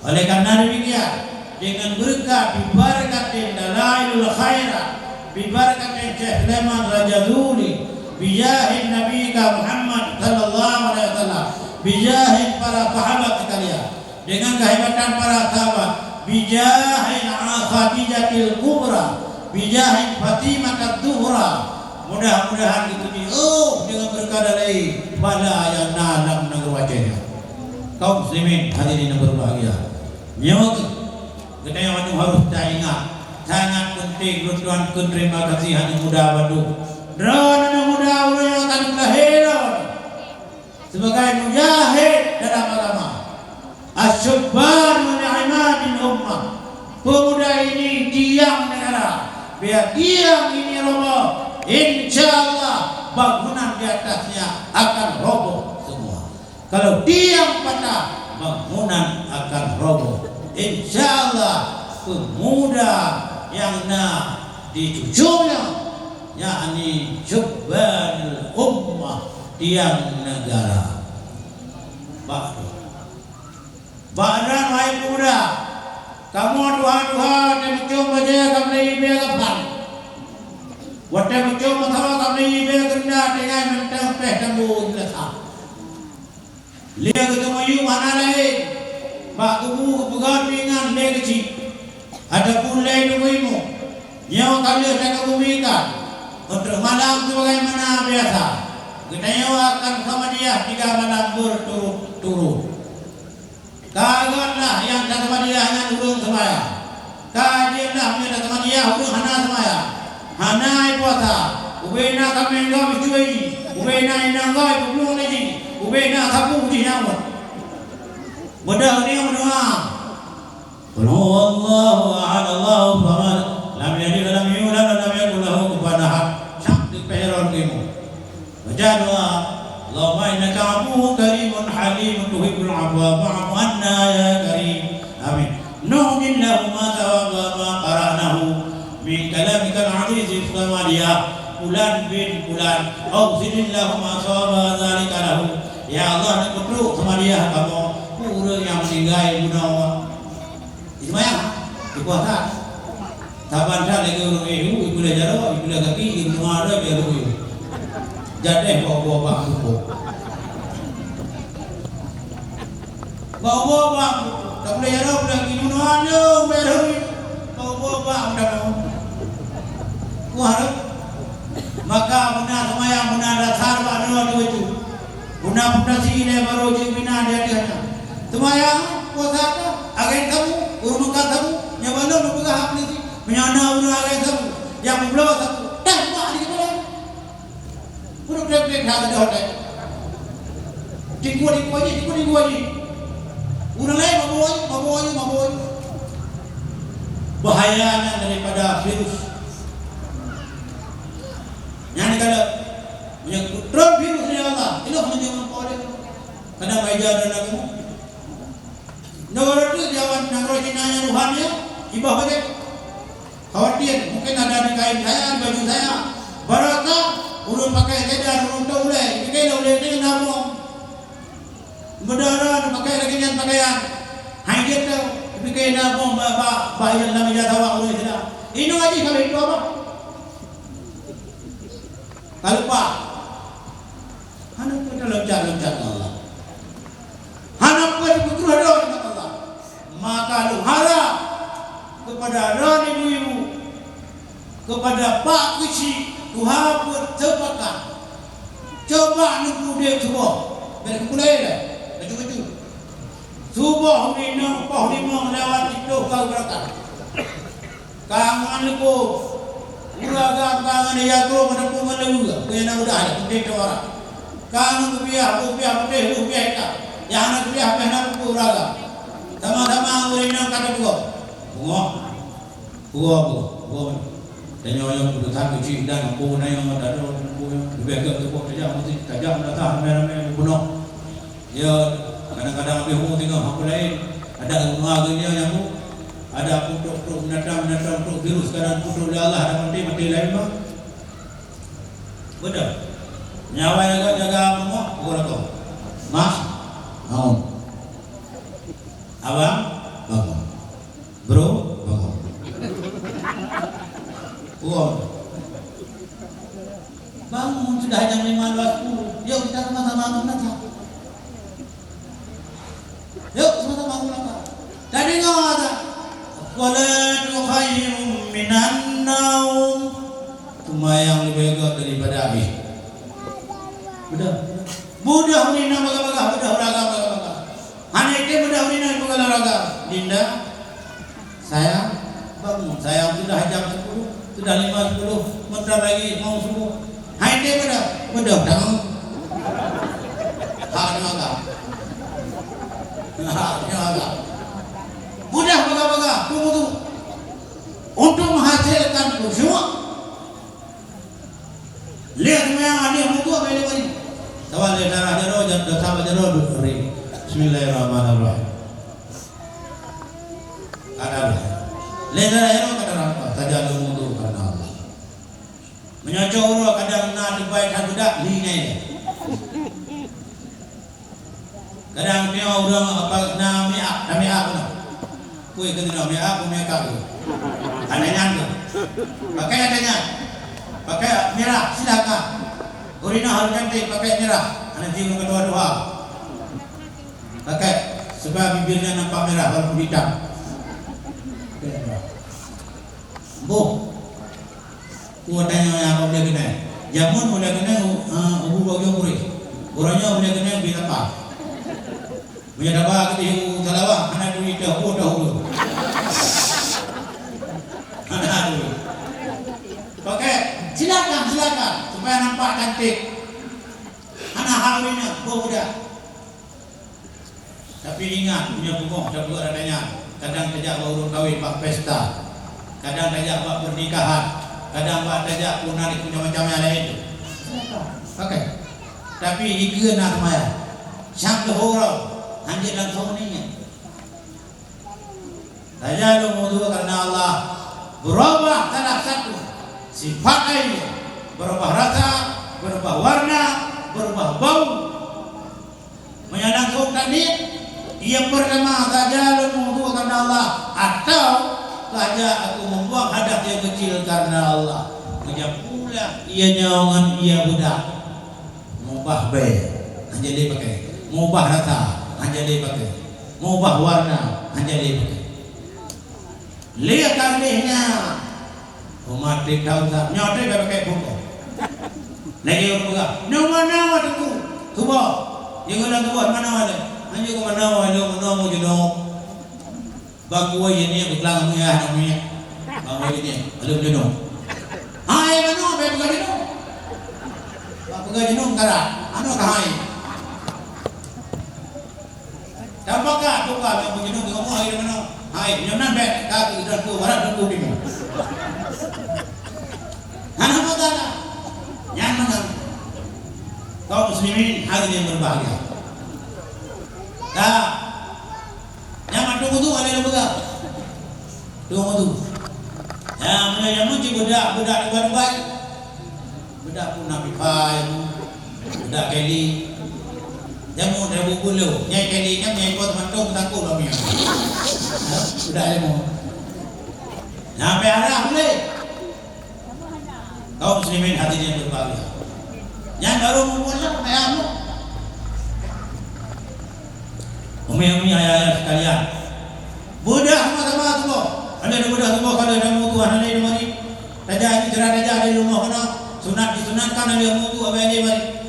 oleh karena demikian, dengan berkat, bibarakatin Dalailul Khairat, bibarakatin Syekh Sulaiman Rajazuli, bijahin Nabi ka Muhammad sallallahu alaihi wasallam, bijahin para sahabat sekalian, dengan kehebatan para sahabat, bijahin Khadijatil Kubra, bijahin Fatimah Az-Zuhra, mudah-mudahan geuteumiyueb dengan berkat Dalai bala nyang na lam nanggroe Aceh nyoe. Kaum muslimin hadirin yang berbahagia. Nyoe geutanyoe harus taingat, sangat penting lôn tuan kheun terima kasih aneuk muda bandum. Droeneuh aneuk muda ureuëng nyang ka lheueh lahé lom sebagai mujahid dalam agama. Asyubban min imadil ummah. Pemuda ini tiang negara. Bila tiang ini roboh, insya Allah bangunan di atasnya akan roboh semua. Kalau tiang patah, bangunan akan roboh. Insya Allah, pemuda nyang na di cucue nyoe, yakni syubbanul ummah, tiang neugara. Bak, bak droe, wahai pemuda, kamoe tuha-tuha watèe meucom bajèe ka meulai bèe gafan. Watèe meucom meusawa ka meulai bèe geunda tinggai mantong péh tambu jeulasa. Lé geuteumèe yum hana laén, bak kubu geupeugöt pingan lé geuchik, ataupun lé teumèe imeum. Nyoe ka lheueh takeubumi that, untuk malam sebagaimana biasa, geutanyoe akan Samadiyah tiga malam berturut-turut. Ka göt lah nyang tasamadiyah nyan ureueng seumayang. Ka jeuet lah nyang tasamadiyah ureueng hana seumayang, hana puasa. Ubé na kaméng gob jicue, ubé na inong gob jipeuplung lé jih, ubé na sapu jih nyang uet. Beudôh nyoe meudoa. Qul huwallahu ahad, Allahu samad, lam yalid wa lam yulad wa lam yakul lahu kufuwan ahad. Cak di peron timu. Baca doa, "Allahumma innaka afuwwun karimun halimun tuhibbul afwa fa'fu anna ya karim." Amin. Nu'jil lahuma thawaba ma qara'nahu min kalamikal aziz fis samadiyah. Fulan bin fulan, ausilillahumma thawaba dzalika lahu. Ya Allah, neupeutrok samadiyah kamoe keu ureueng nyang meuninggai bunoe. Ismail, di puasa. Saban that lagèe ureueng ihu, ipuléh jaroe, ipuléh gaki, ipuléh jaroe, ipuléh gaki. Jadeh bak ubeut bak bukôk. Bak ubeut bak bukôk. Tapuléh jaroe, puléh gaki, bunoe aneuk, bak ubeut bak bukôk. Wah, maka beuna seumayang, beuna dasar bak droe teuh. Guna pondasi ilèe barô jeuet bina di ateueh nyan. Seumayang, puasa, agèe saboh, ureueng meukat saboh, nyoe ban lôn peugah hak polisi. Meunyoe na ureueng agèe saboh, nyang peubloe saboh, teuh mak di keupeue. Ureueng trép-trép that keudroe teuh. Dikue-dikue jih, dikue-dikue jih. Ureueng laén mabök, mabök, mabök. Bahaya nyan daripada virus. Nyan kalau meunyoe tron virus dari Allah, ilok meunyoe meupo deh. Kadang baija dan lagu. Nanggroe tu jawan nanggroe Cina nyang Wuhan ya, ibah bajèe. Khawatir, mungkin ada di kain saya, di baju saya. Barangka, ureueng pakai sedan, ureueng tok ulèe, dikira ulèe nyan na bom. Meudara, pakai lagèe nyan pakaian. Hai jeuet tau, dipike na bom ba, ba, ba, lam ija sawa ureueng sida. Inoe jih kalau itu apa? Ka lupa. Hana peue taloncat-loncat ngon Allah. Hana peue jipeutroh droe ngon Allah. Maka lôn harap keupada droe ibu-ibu, keupada pak keuchik, tuha peuet teupakat. Coba neupeuudép tuboh. Bèk neupeuulèe lé. Bacut-bacut. Suboh uroe nyoe poh limong lewat siplôh ka beurangkat. Ka ngon leuko. Ureueng agam ka ngon Yako meudeupu ngon leuweue. Keu nyang na mudah, putih teuwara. Ka ngon kupiah, kupiah putéh, kupiah itam. Nyang hana kupiah, piah na leuko ureueng agam. Sama-sama ureueng inong ka teupeugah. Beungoh. Beungoh, beungoh, beungoh. Tanyoe nyang peudusan keuchik dan ambo na nyang mata droe, ambo nyang leubeh gèt teupeue tajam, meusti tajam dasar ramé-ramé bunoe. Ya, kadang-kadang habéh umu tinggai hak laén. Ada umu agam dia nyang bu. Ada putrok-putrok binatang, binatang putrok virus, kadang putrok lé Allah, ada maté, maté laén mah. Betul. Nyawa jaga, jaga apa mah? Pukul apa? Mas? Naon? Abang? Bangun. Bro? Bangun. Uang. Bangun sudah jam lima lewat sepuluh. Yuk kita sama-sama bangun saja. Yuk sama-sama bangun saja. Tadi ngapa? As-salatu khairum minan naum. Seumayang leubeh gèt daripada habéh. Beudôh. Beudôh ureueng inong bagah-bagah, beudôh ureueng agam bagah-bagah. Hana item beudôh ureueng inong bagah-bagah. Dinda, sayang, bangun. Sayang, sudah jam sepuluh, sudah lima sepuluh, sebentar lagi mau subuh. Hana item beudôh, beudôh tangan. Hak nyoe agam. Hak nyoe agam. Beudôh bagah-bagah, tunggu tu. Untuk menghasilkan khusyuk, lheuh seumayang lheuh wudu, bèk lé mandi. Saban lé darah jaroe, ja-, saban jaroe duek kering. Bismillahirrahmanirrahim. Ada lah. Lé darah jaroe ka darah lepas. Sajan lôn wudu karena Allah. Meunyoe cot uroe kadang na teubai that beudak, li ngai lé. Kadang nyoe ureueng apa na miak, na miak na. Kui keu na miak, miak ka tu. Ada nyan tu. Pakai ada nyan. Pakai mirah, silakan. Ureueng harus cantik pakai mirah. Anak jiwa kedua-dua. Pakai, sebab bibirnya nampak merah walaupun hitam. Boh. Ku tanyoe nyang ka ulèe keunoe. Jameun ulèe keunoe, eh, ubu bak ujong kureh. Uroe nyoe ulèe keunoe ubé tapa. Meunyoe tapa keudéh u Talawa, hana turi teuh, boh teuh ulôn. Hana turi. Pakai, silakan, silakan. Supaya nampak cantik. Hana hal ureueng nyan, boh budak. Tapi ingat, meunyoe beungoh tapeugah rata nyan, kadang tajak bak ureueng kawén bak pesta, kadang tajak bak pernikahan, kadang bak tajak pun na macam-macam nyang laén tu. Pakai. Tapi jikheun na seumayang. Sang leuhô uroe, hanjeuet langsông nyan. Sajan lôn wudu karena Allah, berubah salah satu sifat air, berubah rasa, berubah warna, berubah bau. Meunyoe langsông taniet, yang pertama sajan lôn wudu karena Allah, atau saja aku membuang hadas yang kecil karena Allah. Meunyoe pulang ia nyoe ngon ia beudak. Mubah bèe, hana lé pakai. Mubah rasa, hana lé pakai. Mubah warna, hana lé pakai. Lé ka lheueh nyan, umat teuka usah. Nyoe teuh ka pakai pukon. Lagèe ureueng peugah, "Nyoe manoe teungku, tuboh." Nyoe geulang tuboh manoe lé. Hana geuh manoe lé, manoe meujeunong. Bang kuwoe jih nyan beuklang meu'ah nyan meu'ah. Bang kuwoe jih nyan, aleuem jeunong. Hai manoe, bèk peugah jeunong. Bak peugah jeunong karat, manoe ka hai. Tanpa ka, buka bèk peugah jeunong, tengok hai manoe. Hai, nyoe nan bèk ka keu dan keu barat dan keu timur. Hana masalah. Nyan meunan. Kaum muslimin hadirin yang berbahagia. Ka Nyang mantong wudu ada lôn peugah. Tueng wudu. Ya, meunyoe nyang meucit beudak, beudak dubai-dubai. Beudak pun na pipa, ya, beudak keli. Jameun, jameun bulu. Nyai keli nyan, nyai kot mantong takut lom nyan. Ya, beudak jameun. Nyang pih arah boleh. Kaum muslimin hadirin yang berbahagia. Nyan baru meumulah meu'ah. Umi-umi, ayah-ayah sekalian, beudah sama-sama tuboh. Ada beudah tuboh, kalau ada mutu, ada di mari. Tajak ini cara tajak di rumah mana? Sunat disunatkan ada mutu, ada di mari.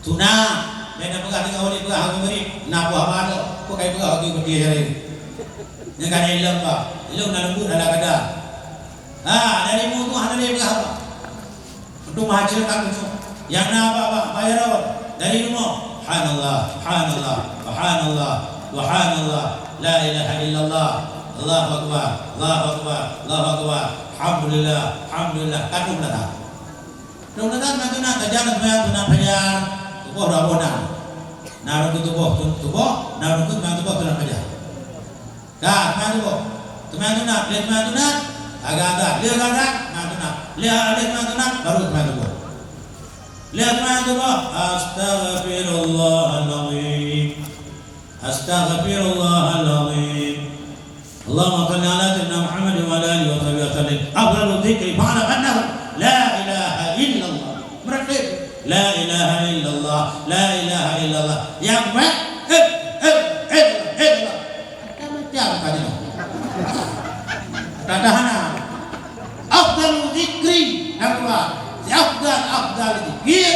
Sunat. Beda peugah dengan orang peugah, aku beri. Nak buah mana? Kau kai peugah, aku beri hari. Yang kan ilmu apa? Ilmu nak lembut dalam kadar. Ha, dari mutu hana lé peugah apa. Untuk menghasilkan mutu. Yang na bak, bak, bayar awak. Dari rumah. Subhanallah, subhanallah, subhanallah, subhanallah. La ilaha illallah. Allahu akbar, Allahu akbar, Allahu akbar. Alhamdulillah, alhamdulillah. Kadung dah. Kadung dah, nak, nak, nak, nak, nak, nak, nak, nak, nak, tuboh dah boh dah. Nah, rukun tuboh, tu-, tuboh, nah, rukun tuboh, tu nak kerja. Ka, teuma tuboh. Teuma sunat, lheueh teuma sunat, agak-agak. Lheueh agak-agak, teuma sunat. Lheueh, lheueh teuma sunat, baru teuma tuboh. Lheueh teuma tuboh, astaghfirullahalazim. Astaghfirullahalazim. Allahumma shalli ala sayyidina Muhammad wa ala alihi wa sahbihi wa sallim. Afdalu dzikri fa'lam annahu la ilaha illallah. Meuratéb. La ilaha illallah, la ilaha illallah. Nyang baik, eh, eh, eh, eh, illallah. Macam-macam ka jinoe. Tatahan. Afdalu dzikri, nyang dua. Si afdal, afdal dzikir,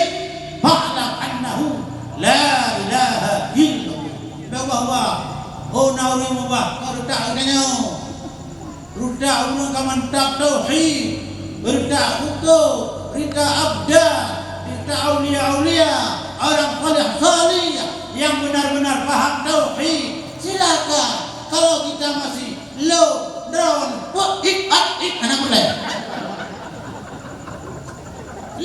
fa'lam annahu la ilaha illallah. Bahwa, oh, na ureueng mubah, kau letak tanyoe. Reutak ureueng ka mantap tauhid, reutak buku, reutak abdal, reutak aulia-aulia, orang saleh-saleh yang benar-benar paham tauhid. Silakan, kalau kita masih low, drown, pok, ik, ak, ik, hana peureulèe.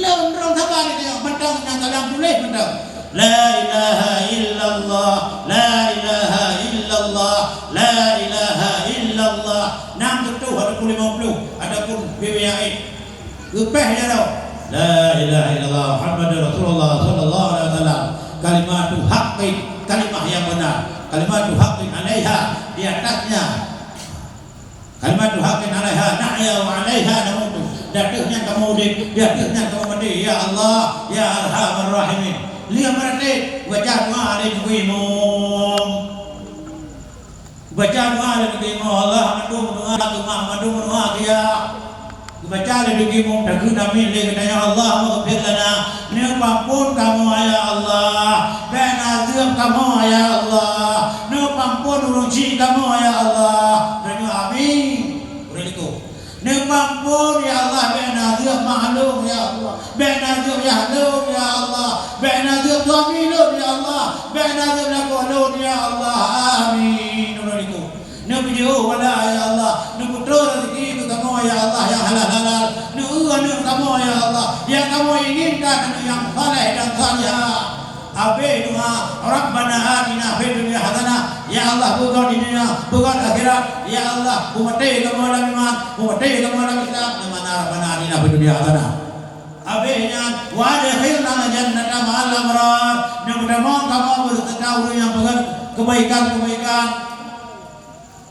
Lôn droe saban nyoe, mantong nyang ka lôn tuléh mantong. La ilaha illallah, la ilaha illallah, la ilaha illallah. Nam Tuh, ataupun lima puluh, ataupun B B A E. Leupah ya dah. La ilaha illallah Muhammadur Rasulullah sallallahu alaihi wasallam. Kalimatu haqqin, kalimah yang benar. Kalimatu haqqin alaiha, di atasnya. Kalimatu haqqin alaiha nahya wa alaiha namutu. Di ateueh nyan kamoe udeb, di ateueh nyan kamoe maté. Ya Allah, ya Arhamar Rahimin. Lheueh maté, baca doa lé Nabi Imam. Baca doa lé Nabi Imam, Allah mandum doa, mandum doa dia. Baca lé Nabi Imam, takheun amin lé geutanyoe, Allahumma ghfir lana. Neupeuampôn kamoe, ya Allah. Bék na azeueb kamoe, ya Allah. Neupeuampôn ureueng chik kamoe, ya Allah. Tanyoe amin. Ureueng likot. Neupeuampôn, ya Allah, bék na azeueb mak lôn, ya Allah. Bék na azeueb yah lôn, ya Allah. Bék na azeueb suami lôn, ya Allah. Bék na azeueb lakoe lôn, ya Allah. Amin. Ureueng likot. Neupeujeuôh bala, ya Allah. Neupeutrôn rezeki keu kamoe, ya Allah, nyang halal-halal. Neueu aneuk kamoe, ya Allah, nyang kamoe inginkan, aneuk nyang saleh dan salihah. Abéh doa, Rabbana atina fid dunya hasanah. Ya Allah, peugöt di dunia, peugöt akhirat. Ya Allah, peumaté kamoe lam iman, peumaté kamoe lam Islam. Nama Rabbana atina fid dunya hasanah. Abéh nyan, wa adkhilnal jannata ma'al abrar. Neupeutamong kamoe beuseuta ureueng nyang peugöt keubaikan-keubaikan.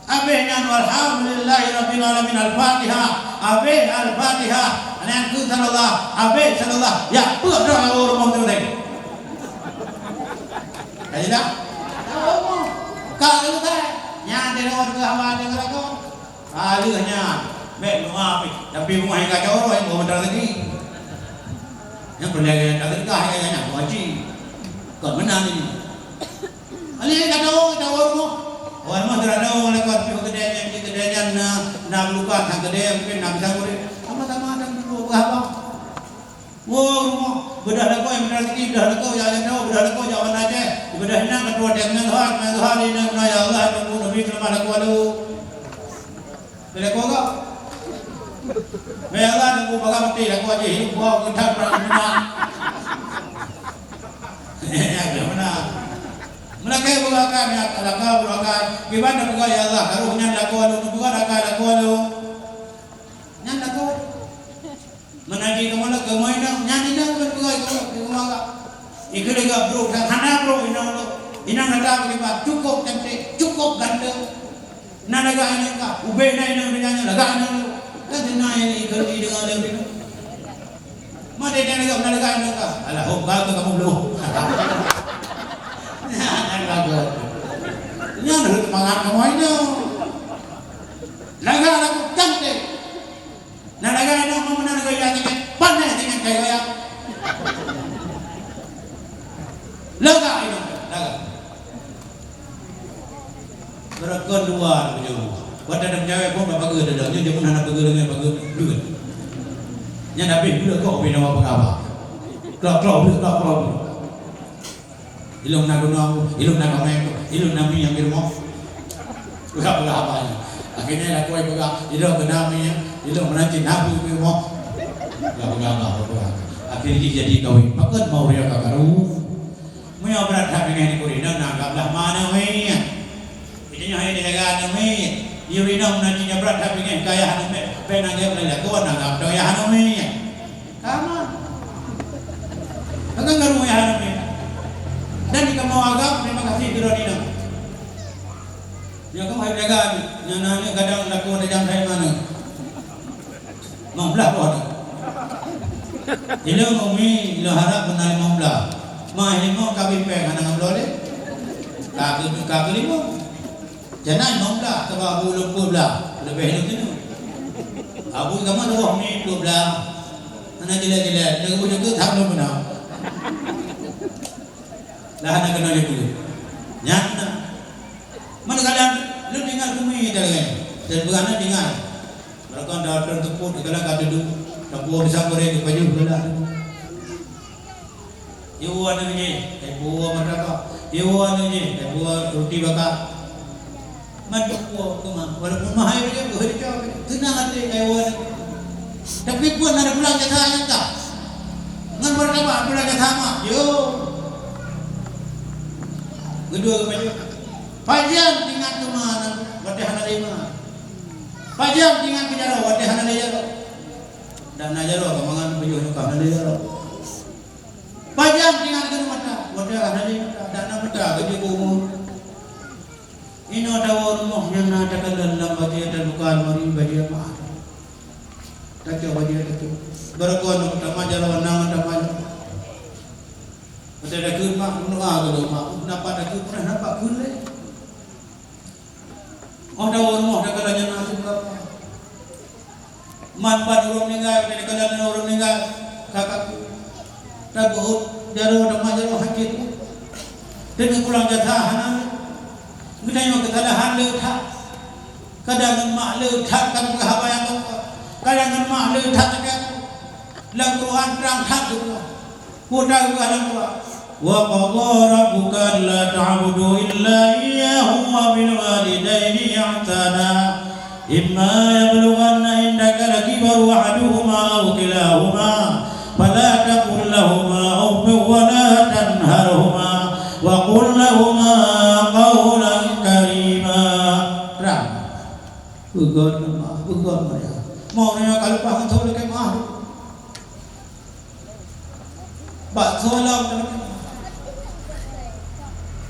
Abéh nyan, walhamdulillahi rabbil alamin. Al-Fatihah. Abéh Al-Fatihah. Nyan keu salawat. Abéh salawat. Ya, peue dah ureueng teuntèe. Ka jeuet dah? Ka lheueh. Nyan teuh deungon keu haba deungon lagu. Ka lheueh nyan. Bèk doa pih. Tapi rumoh nyang kacau roh, nyang meuteureugi. Nyang peureulèe nyang ka teuka, nyang nyan, nyan, haji. Kon meunan nyoe. Alèh ka tawö, tawö rumoh. Awai rumoh teuradong, lé kon piôh keudè nyan, di keudè nyan na, na beulukat, na keudè mungken na pisang goreng. Sama-sama dan dulu, bah, bah. Wo rumoh, beudah lakoe, beudah rezeki, beudah lakoe, jak, jak, beudah lakoe, jak Banda Aceh. Beudah inong, keudroe, teuh meunan, meunan, ya Allah, tunggu Nabi, selamat lakoe, aduh. Bèk lakoe gop. Bèk Allah, teungku, paga maté lakoe jih, buah geutan brat geunak. Ya, ya, beuna. Meulakèe beureukat, ya, lakèe beureukat. Kiban tapeugah, "Ya Allah, karoh nyan lakoe lôn, neupeugah lakèe lakoe lôn." Nyan lakoe. Meunan jih kamoe lôn, kamoe inong, nyan inong lôn peugah, kamoe, kamoe agam. Ikheun lé gop brôk, hana brôk inong lôn. Inong gata bak, cukôp cantik, cukôp ganteng. Na lagak inong ka, ubé na inong deungon nyan, lagak inong lôn. Kan na inong ikheun lé deungon lôn. Maté na lagak, na lagak inong ka. Alah, hom ka kamoe bloe. Nyan bagus. Nyan rhot mangat kamoe inong. Lagak lakoe cantik. Na lagak inong meunan gaya tinggi, panéh tinggi kaya gaya. Lagak inong, lagak. Beureukan dua beujeuet. Watèe dam jawèe phon bak pageue dedang, nyoe jameun hana pageue deungon pageue dua. Nyan habéh dua kok bina bak peugaba. Klok-klok, klok-klok. Ilôn na gunong, ilôn na kaméng, ilôn na minyéuk di rumoh. Peugah-peugah haba nyan. Akhirnya lakoe peugah, ilôn keu na minyéuk, ilôn meunan cit na bu di rumoh. Peugah-peugah haba, peugah. Akhirnya jadi kawin. Pakon mau ria ka karu. Meunyoe brat that bingeh di kurinah, na gab lah ma aneuk miet. Itu nyoe hai jaga aneuk miet. Yue rinong na jih nyoe brat that bingeh kayah aneuk miet. Pen anggap lé lakoe na gab dong yah aneuk miet. Ka ma. Ka garu yah aneuk miet. Dan di kamoe agam, terima kasih keu droeneuh. Nyoe keuh hai jaga nyoe, nyan aneuk gadang lakoe tajam hai manö. Limong blah boh aneuk. Ilôn umi, ilôn harab beuna limong blah. Ma limong ka bipeng hana ngon bloe lé. Ka keu, ka keu limong. Jana limong blah, sabab abu lôn peuet blah. Leubeh lôn keunoe. Abu kamoe lôn boh mi peuet blah. Hana jeulaih-jeulaih, lôn geubeuet nyoe keuh that lôn beuna. Lah hana keunoe lé peuet. Nyan na. Mana kadang lôn ingat bumi tadi kan. Dan beurana ingat. Barangkapeue dah teupot, dikala ka dudoe, tapeuwoe pisang goreng, dipajoh beulah. Iwoe aneuk jih, iwoe martabak. Iwoe aneuk jih, iwoe ruti bakar. Mandum woe keumah, walaupun mahai beu jeuet, beu jeuet, keunong até iwoe aneuk. Tapi pun ada pulang jasa nyang ka. Ngon martabak pulang jasa mak, yo. Keudua keupajoh. Pajan ingat keumah, watèe hana lé ma. Pajan tingat keu jaroe watée hana lé jaroe. Dak na jaroe ka mangat beujeuh nyoe ka hana lé jaroe. Pajan tingat keu mata watée hana lé mata, dak na mata ka jeuet keu umu. Inoe tawoe rumoh nyang na takalon lam bajée tabuka almari bajée mah. Tacok bajée tacok. Beureugon teuma jaroe na teuma. Watée takheun mak, meunoe ka lôn mak, nampak takheun, pernah nampak kheun lé. Óh tawoe rumoh takalon nyang na teuka. Man ban ureuëng ninggai, watée takalon ureuëng ninggai, ka kaku. Tabeuôt jaroe teuma jaroe sakét. Teungoh pulang jasa hana lé. Geutanyoe keusalahan le that. Kadang ngon mak le that ka geupeugah haba nyang keu, kadang ngon mak le that teuka. Lam Quran trang that geupeugah. Peue geupeugah lam Quran? "Wa qadha rabbuka alla ta'budu illa iyyahu wa bil walidaini ihsana. Imma yablughanna 'indakal kibara ahaduhuma aw kilahuma, fala taqul lahuma uffin wa la tanharhuma, wa qul lahuma qawlan karima." Trang. Peugah nama, peugah maya. Mau nanya ka leupah ngon thon lakée meuah. Bak soe lam teuka.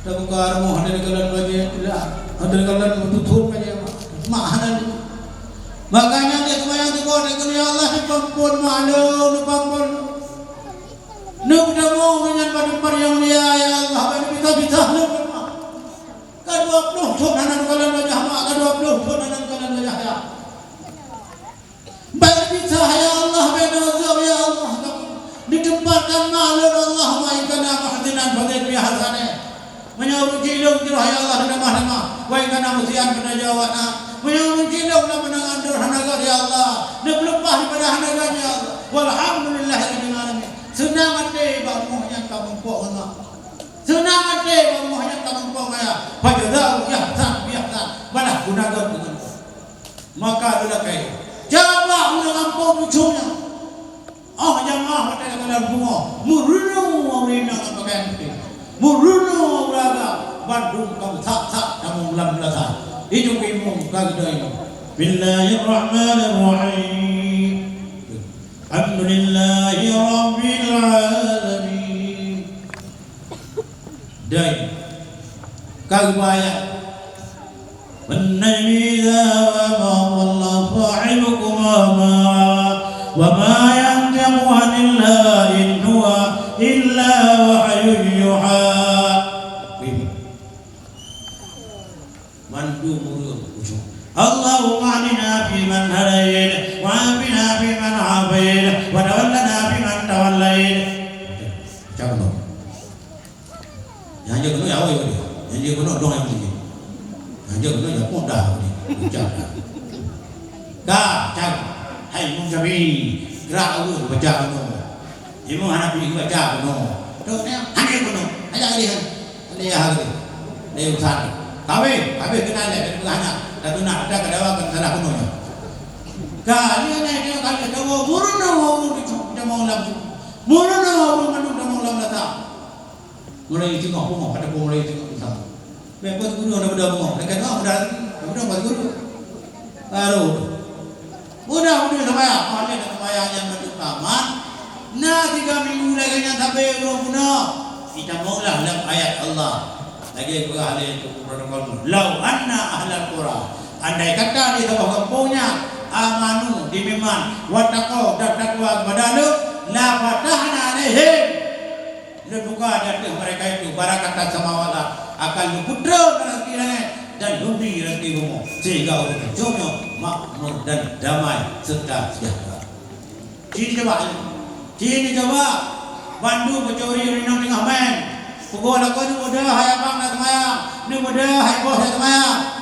Tabuka rumoh hana dikalon bajée, hana dikalon meututhon bajée. Mak hana lé. Makanya dia sembahyang teungoh, dia kata, "Ya Allah, neupampon mak lôn, neupampon." Neutamong ngon bak teumpat nyang mulia, ya Allah, bak neupisah-pisah lôn, mak. Ka dua ploh thon hana neukalon wajah mak, ka dua ploh thon hana neukalon wajah ayah. Bèk neupisah, ya Allah, bèk neuazab, ya Allah. Neuteumpatkan mak lôn, Allahumma in kana muhsinan fazid fi ihsanih. Meunyoe ureueng cilong jroh, ya Allah, neutamah-tamah. Wa in kana musian, peutanyoe awaknyan. Meunyoe ureueng cilong lam pandangan droe hana göt, ya Allah, neupeuleupah daripada hana göt, ya Allah. Walhamdulillahirabbil alamin. Seunang até bak rumoh nyan ka muphom ngon mak. Seunang até bak rumoh nyan ka muphom ngon ayah. Fajazau ihsan bi ihsan. Balah guna göt deungon göt. Maka lôn lakèe, jaweueb ureueng gampông bucong nyan. Óh jamaah watèe ka lam bumoe, meurunoe ureueng inong ngon pakaian putéh, meurunoe ureueng agam, bandum ka meusak-sak tamong lam meunasah. Ijong imeum ka geudoe imeum. Bismillahirrahmanirrahim. Alhamdulillahi rabbil alamin. Dan ka geupeugah, "Wan najmi idza hawa, ma dhalla sahibukum wa ma ghawa, wa ma yantiqu anil hawa, in huwa illa wahyun yuha." Mandum ureueng khusyuk. Allahumma ahdina fiman hadait, wa afina fiman afait, wa tawallana fiman tawallait. Baca keunoe. Nyang jeuet keunoe ya, awai, awai. Nyang jeuet keunoe dong nyang jeuet. Nyang jeuet keunoe ya pun dah, awai. Ucap dah. Ka, cang. Hai Imum Syafi'i, gerak ureueng baca keunoe. Imum Hanafi baca keunoe. Tu nya, hana keunoe. Ada lagi kan? Ada ya hari. Ada urusan. Kawin, habis kenal dah, dari peugah anak. Dah tunang, dah ka dawa kan salah keunoe nya. Ka, dia naik dia kali, dia bawa buruno, bawa buruno, dia mau lam. Buruno, bawa buruno, dia mau lam datang. Mulai teungoh pungoh, pada mulai teungoh pisang. Bèk buet guru na muda pungoh, dekat pungoh muda lagi, muda buet guru. Baru. Muda muda sembahyang, oh, dia nak sembahyang nyang beutôi aman. Na tiga minggu lagèe nyan sabe ureueng bunoe. Kita maulah lam ayat Allah. Lagèe peugah lé Teungku Protokol, "Lau anna ahlal qura." Andai kata di saboh gampông nyan, amanu, diiman, wattaqau, dan takwa kepada Lôn, la fatahna alaihim. Lôn buka di ateueh mereka itu barakatan samawati, akan Lôn peutreun rezeki langèt dan Lôn bri rezeki bumoe, sehingga ureueng nyoe makmur dan damai serta sejahtera. Ci coba, ci coba, bandum peucuri inong teungoh mèn. Peugoe lakoe, "Neubeudôh hai abang na seumayang, neubeudôh hai boh na seumayang."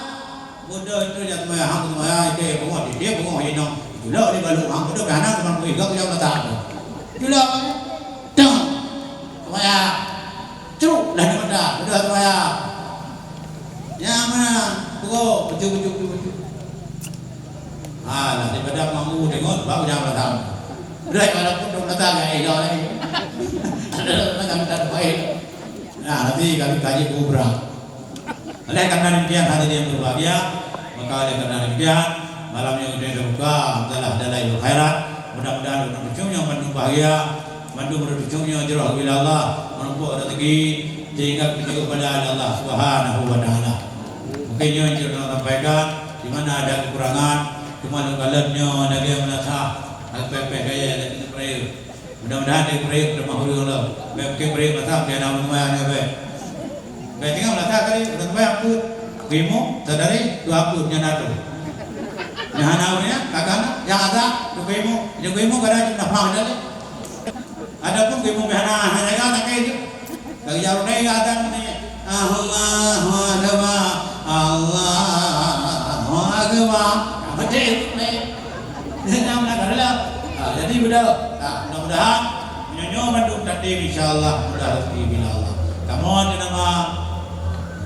Beudôh itu jak seumayang, hang seumayang, ide pungoh, ide pungoh inong. Itulak lé balok, hang beudôh, hana teuma kuih, gak kujak mata. Itulak, tong. Seumayang. Truk, dah di mata, beudôh seumayang. Nyang mana? Peugoe, beujeuet, beujeuet, beujeuet, beujeuet. Alah, daripada mampu tengok, baru jangan datang. Udah, walaupun dong datang, ya, eh, dah, eh. Ada datang, datang, baik. Nah, nanti kami kaji kubra. Oleh karena demikian, hadirin yang berbahagia, maka oleh karena demikian, Malam nyoe geutanyoe tabuka, adalah Dalailul Khairat. Mudah-mudahan ureueng tucok nyoe mandum bahagia, mandum ureueng tucok nyoe jroh ubila Allah, meurumpok rezeki, sehingga geutanyoe ubila Allah Subhanahu wa Taala. Mungkin nyoe nyang jeuet lôn sampaikan, di mana ada kekurangan, cuma lôn kalon nyoe lagèe meunasah, pèh-pèh gaya lagèe peuraya. Mudah-mudahan di peuraya teuma ureueng lom. Bèk pike peuraya masa pih hana meunyoe bèk. Bèk tinggai masa kali, udah bayar pun. Kuyumu, sadari, dua pun nyan atu. Nyan hana ureueng nyan, kakak na, nyang ada, kuyumu, kuyumu kada cuma paham dah. Adapun kuyumu hana, hana jaga tak kaya je. Bagi jarum dai azan ni, Allahu Akbar, Allahu Akbar. Betul ni. Jangan nak rela. Ha, jadi betul. Ha, mudah-mudahan nyoe mandum tatem, insya-Allah mudah rezeki bila Allah. Kamoe di nama,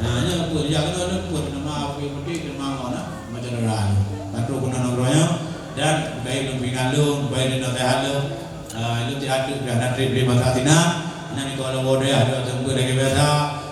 nah, nyoe pun, ya, kena pun nama Abu Muti, nama Allah, nah, macam orang. Satu guna nanggroe dan baik lom pingan lom, baik lom nasihat lom. Ah, ilôn tiep ateueh pih hana trép lé masa sinan, nyan niko lôn woe dayah dua teungku lagèe biasa,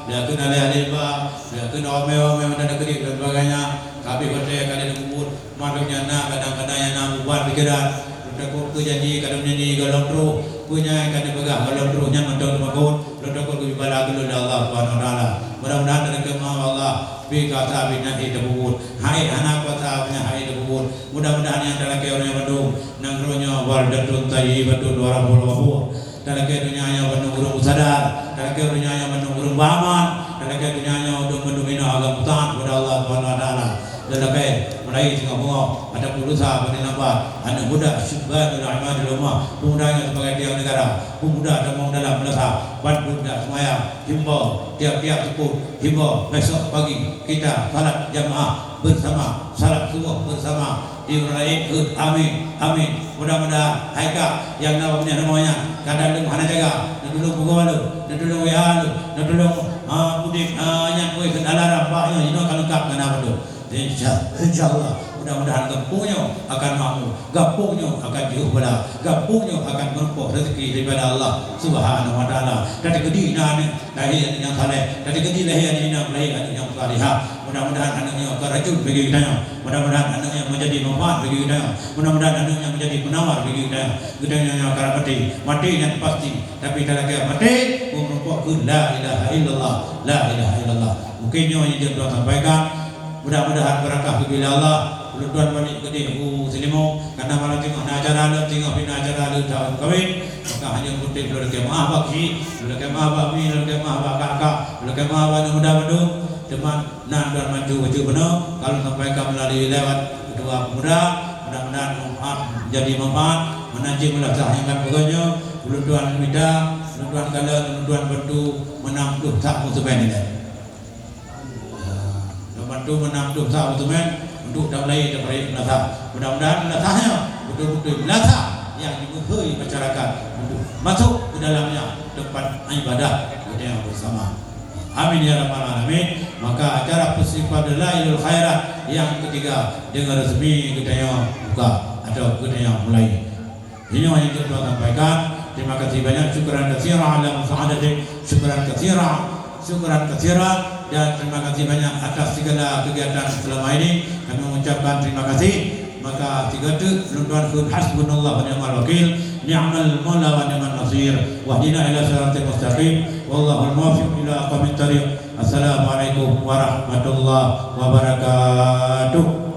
lé keu alèh-alèh ba, lé keu wamé-wamé meunan keudéh dan sebagainya. Ka abéh watèe ka lheueh lôn peubuet, mandum nyan na kadang-kadang nyang na beuban pikeran. Lôn takot keu janji ka lôn nyanyi gohlom troh, peue nyang ka lôn peugah gohlom troh nyan mantong teumakot. Lôn takot keu bala keu lôn lé Allah Subhanahu wa Taala. Mudah-mudahan talakèe meu'ah Allah, bèk kuasa bèk nyan hana tapeubuet. Hai hana kuasa bèk nyan hana tapeubuet. Mudah-mudahan nyang talakèe uroe nyoe bandum Nanggroe nyoe baldatun thayyibatun wa rabbun ghafur. Talakèe donya nyoe bandum ureueng meusadar, talakèe donya nyoe bandum ureueng beuaman, talakèe donya nyoe bandum, bandum inong agam mutaat kepada Allah Subhanahu wa Taala. Dan talakèe mulai singoh beungoh, ataupun lusa bandum lambat, aneuk muda syubbanul imadul ummah, pemuda nyang sebagai tiang negara, pemuda tamong dalam meunasah, bandum dak seumaya, himbau tiap-tiap suku, himbau besok pagi kita salat jamaah bersama, salat subuh bersama, di ureueng laén kheun amin, amin. Mudah-mudahan hai kak nyang na bak rumoh nyan, kadang lôn hana jaga, neutulông peugoe lôn, neutulông W A lôn, neutulông, ah, udép, ah, nyan, woi, kheun alarm bak nyoe, jinoe ka leungkap ngon aneuk lôn. Insya, insya Allah, mudah-mudahan gampông nyoe akan makmu, gampông nyoe akan jiôh bala, gampông nyoe akan meurumpok rezeki daripada Allah Subhanahu wa Taala. Dan keudi na aneuk lahé aneuk nyang saleh, dan keudi lahé aneuk nyang, lahé aneuk nyang salihah. Mudah-mudahan aneuk nyoe ka racun bagi geutanyoe. Mudah-mudahan aneuk nyoe menjadi manfaat bagi geutanyoe. Mudah-mudahan aneuk nyoe menjadi penawar bagi geutanyoe. Geutanyoe nyoe ka maté, maté nyan pasti. Tapi talakèe maté, meurumpok keu la ilaha illallah, la ilaha illallah. Mungkin nyoe nyang jeuet lôn sampaikan. Mudah-mudahan beurakah geubri lé Allah. Ulôn tuan balik keudéh u Seulimeung, karena malam singoh na acara lôn, singoh pih na acara lôn taun kawen. Maka hanya putih lôn lakèe meu'ah bak geuchik, lôn lakèe meu'ah bak mi, lôn lakèe meu'ah bak kakak, lôn lakèe meu'ah bak aneuk muda bandum. Teuma na tuan mancu bacut bunoe, ka lôn sampaikan meulalu lewat ketua pemuda. Mudah-mudahan manfaat, jadi manfaat. Meunan cit meulasah nyang ka peugah nyoe, ulôn tuan mita, ulôn tuan kalon, ulôn tuan bantu meunang ploh sak museumén ilèe. Lôn bantu meunang ploh sak museumén untuk tameulayeue tapeurayek meulasah. Mudah-mudahan meulasah nyoe beutôi-beutôi meulasah nyang jimeuhôi masyarakat untuk masôk keu dalamnya teumpat ibadah geutanyoe beusama. Amin ya rabbal alamin. Maka acara festival Dalailul Khairat nyang ketiga deungon resmi geutanyoe buka atau geutanyoe mulai. Inoe nyang jeuet lôn sampaikan. Terima kasih banyak. Syukran katsira ala musa'adatik. Syukran katsira. Syukran katsira. Dan terima kasih banyak atas segala kegiatan selama ini. Kami mengucapkan terima kasih. Maka sigoe teuk lôn tuan kheun hasbunallah wa ni'mal wakil, ni'mal maula wa ni'man nasir. Wahdina ila siratal mustaqim. Wallahul muwaffiq ila aqwamit thariq. Assalamualaikum warahmatullahi wabarakatuh.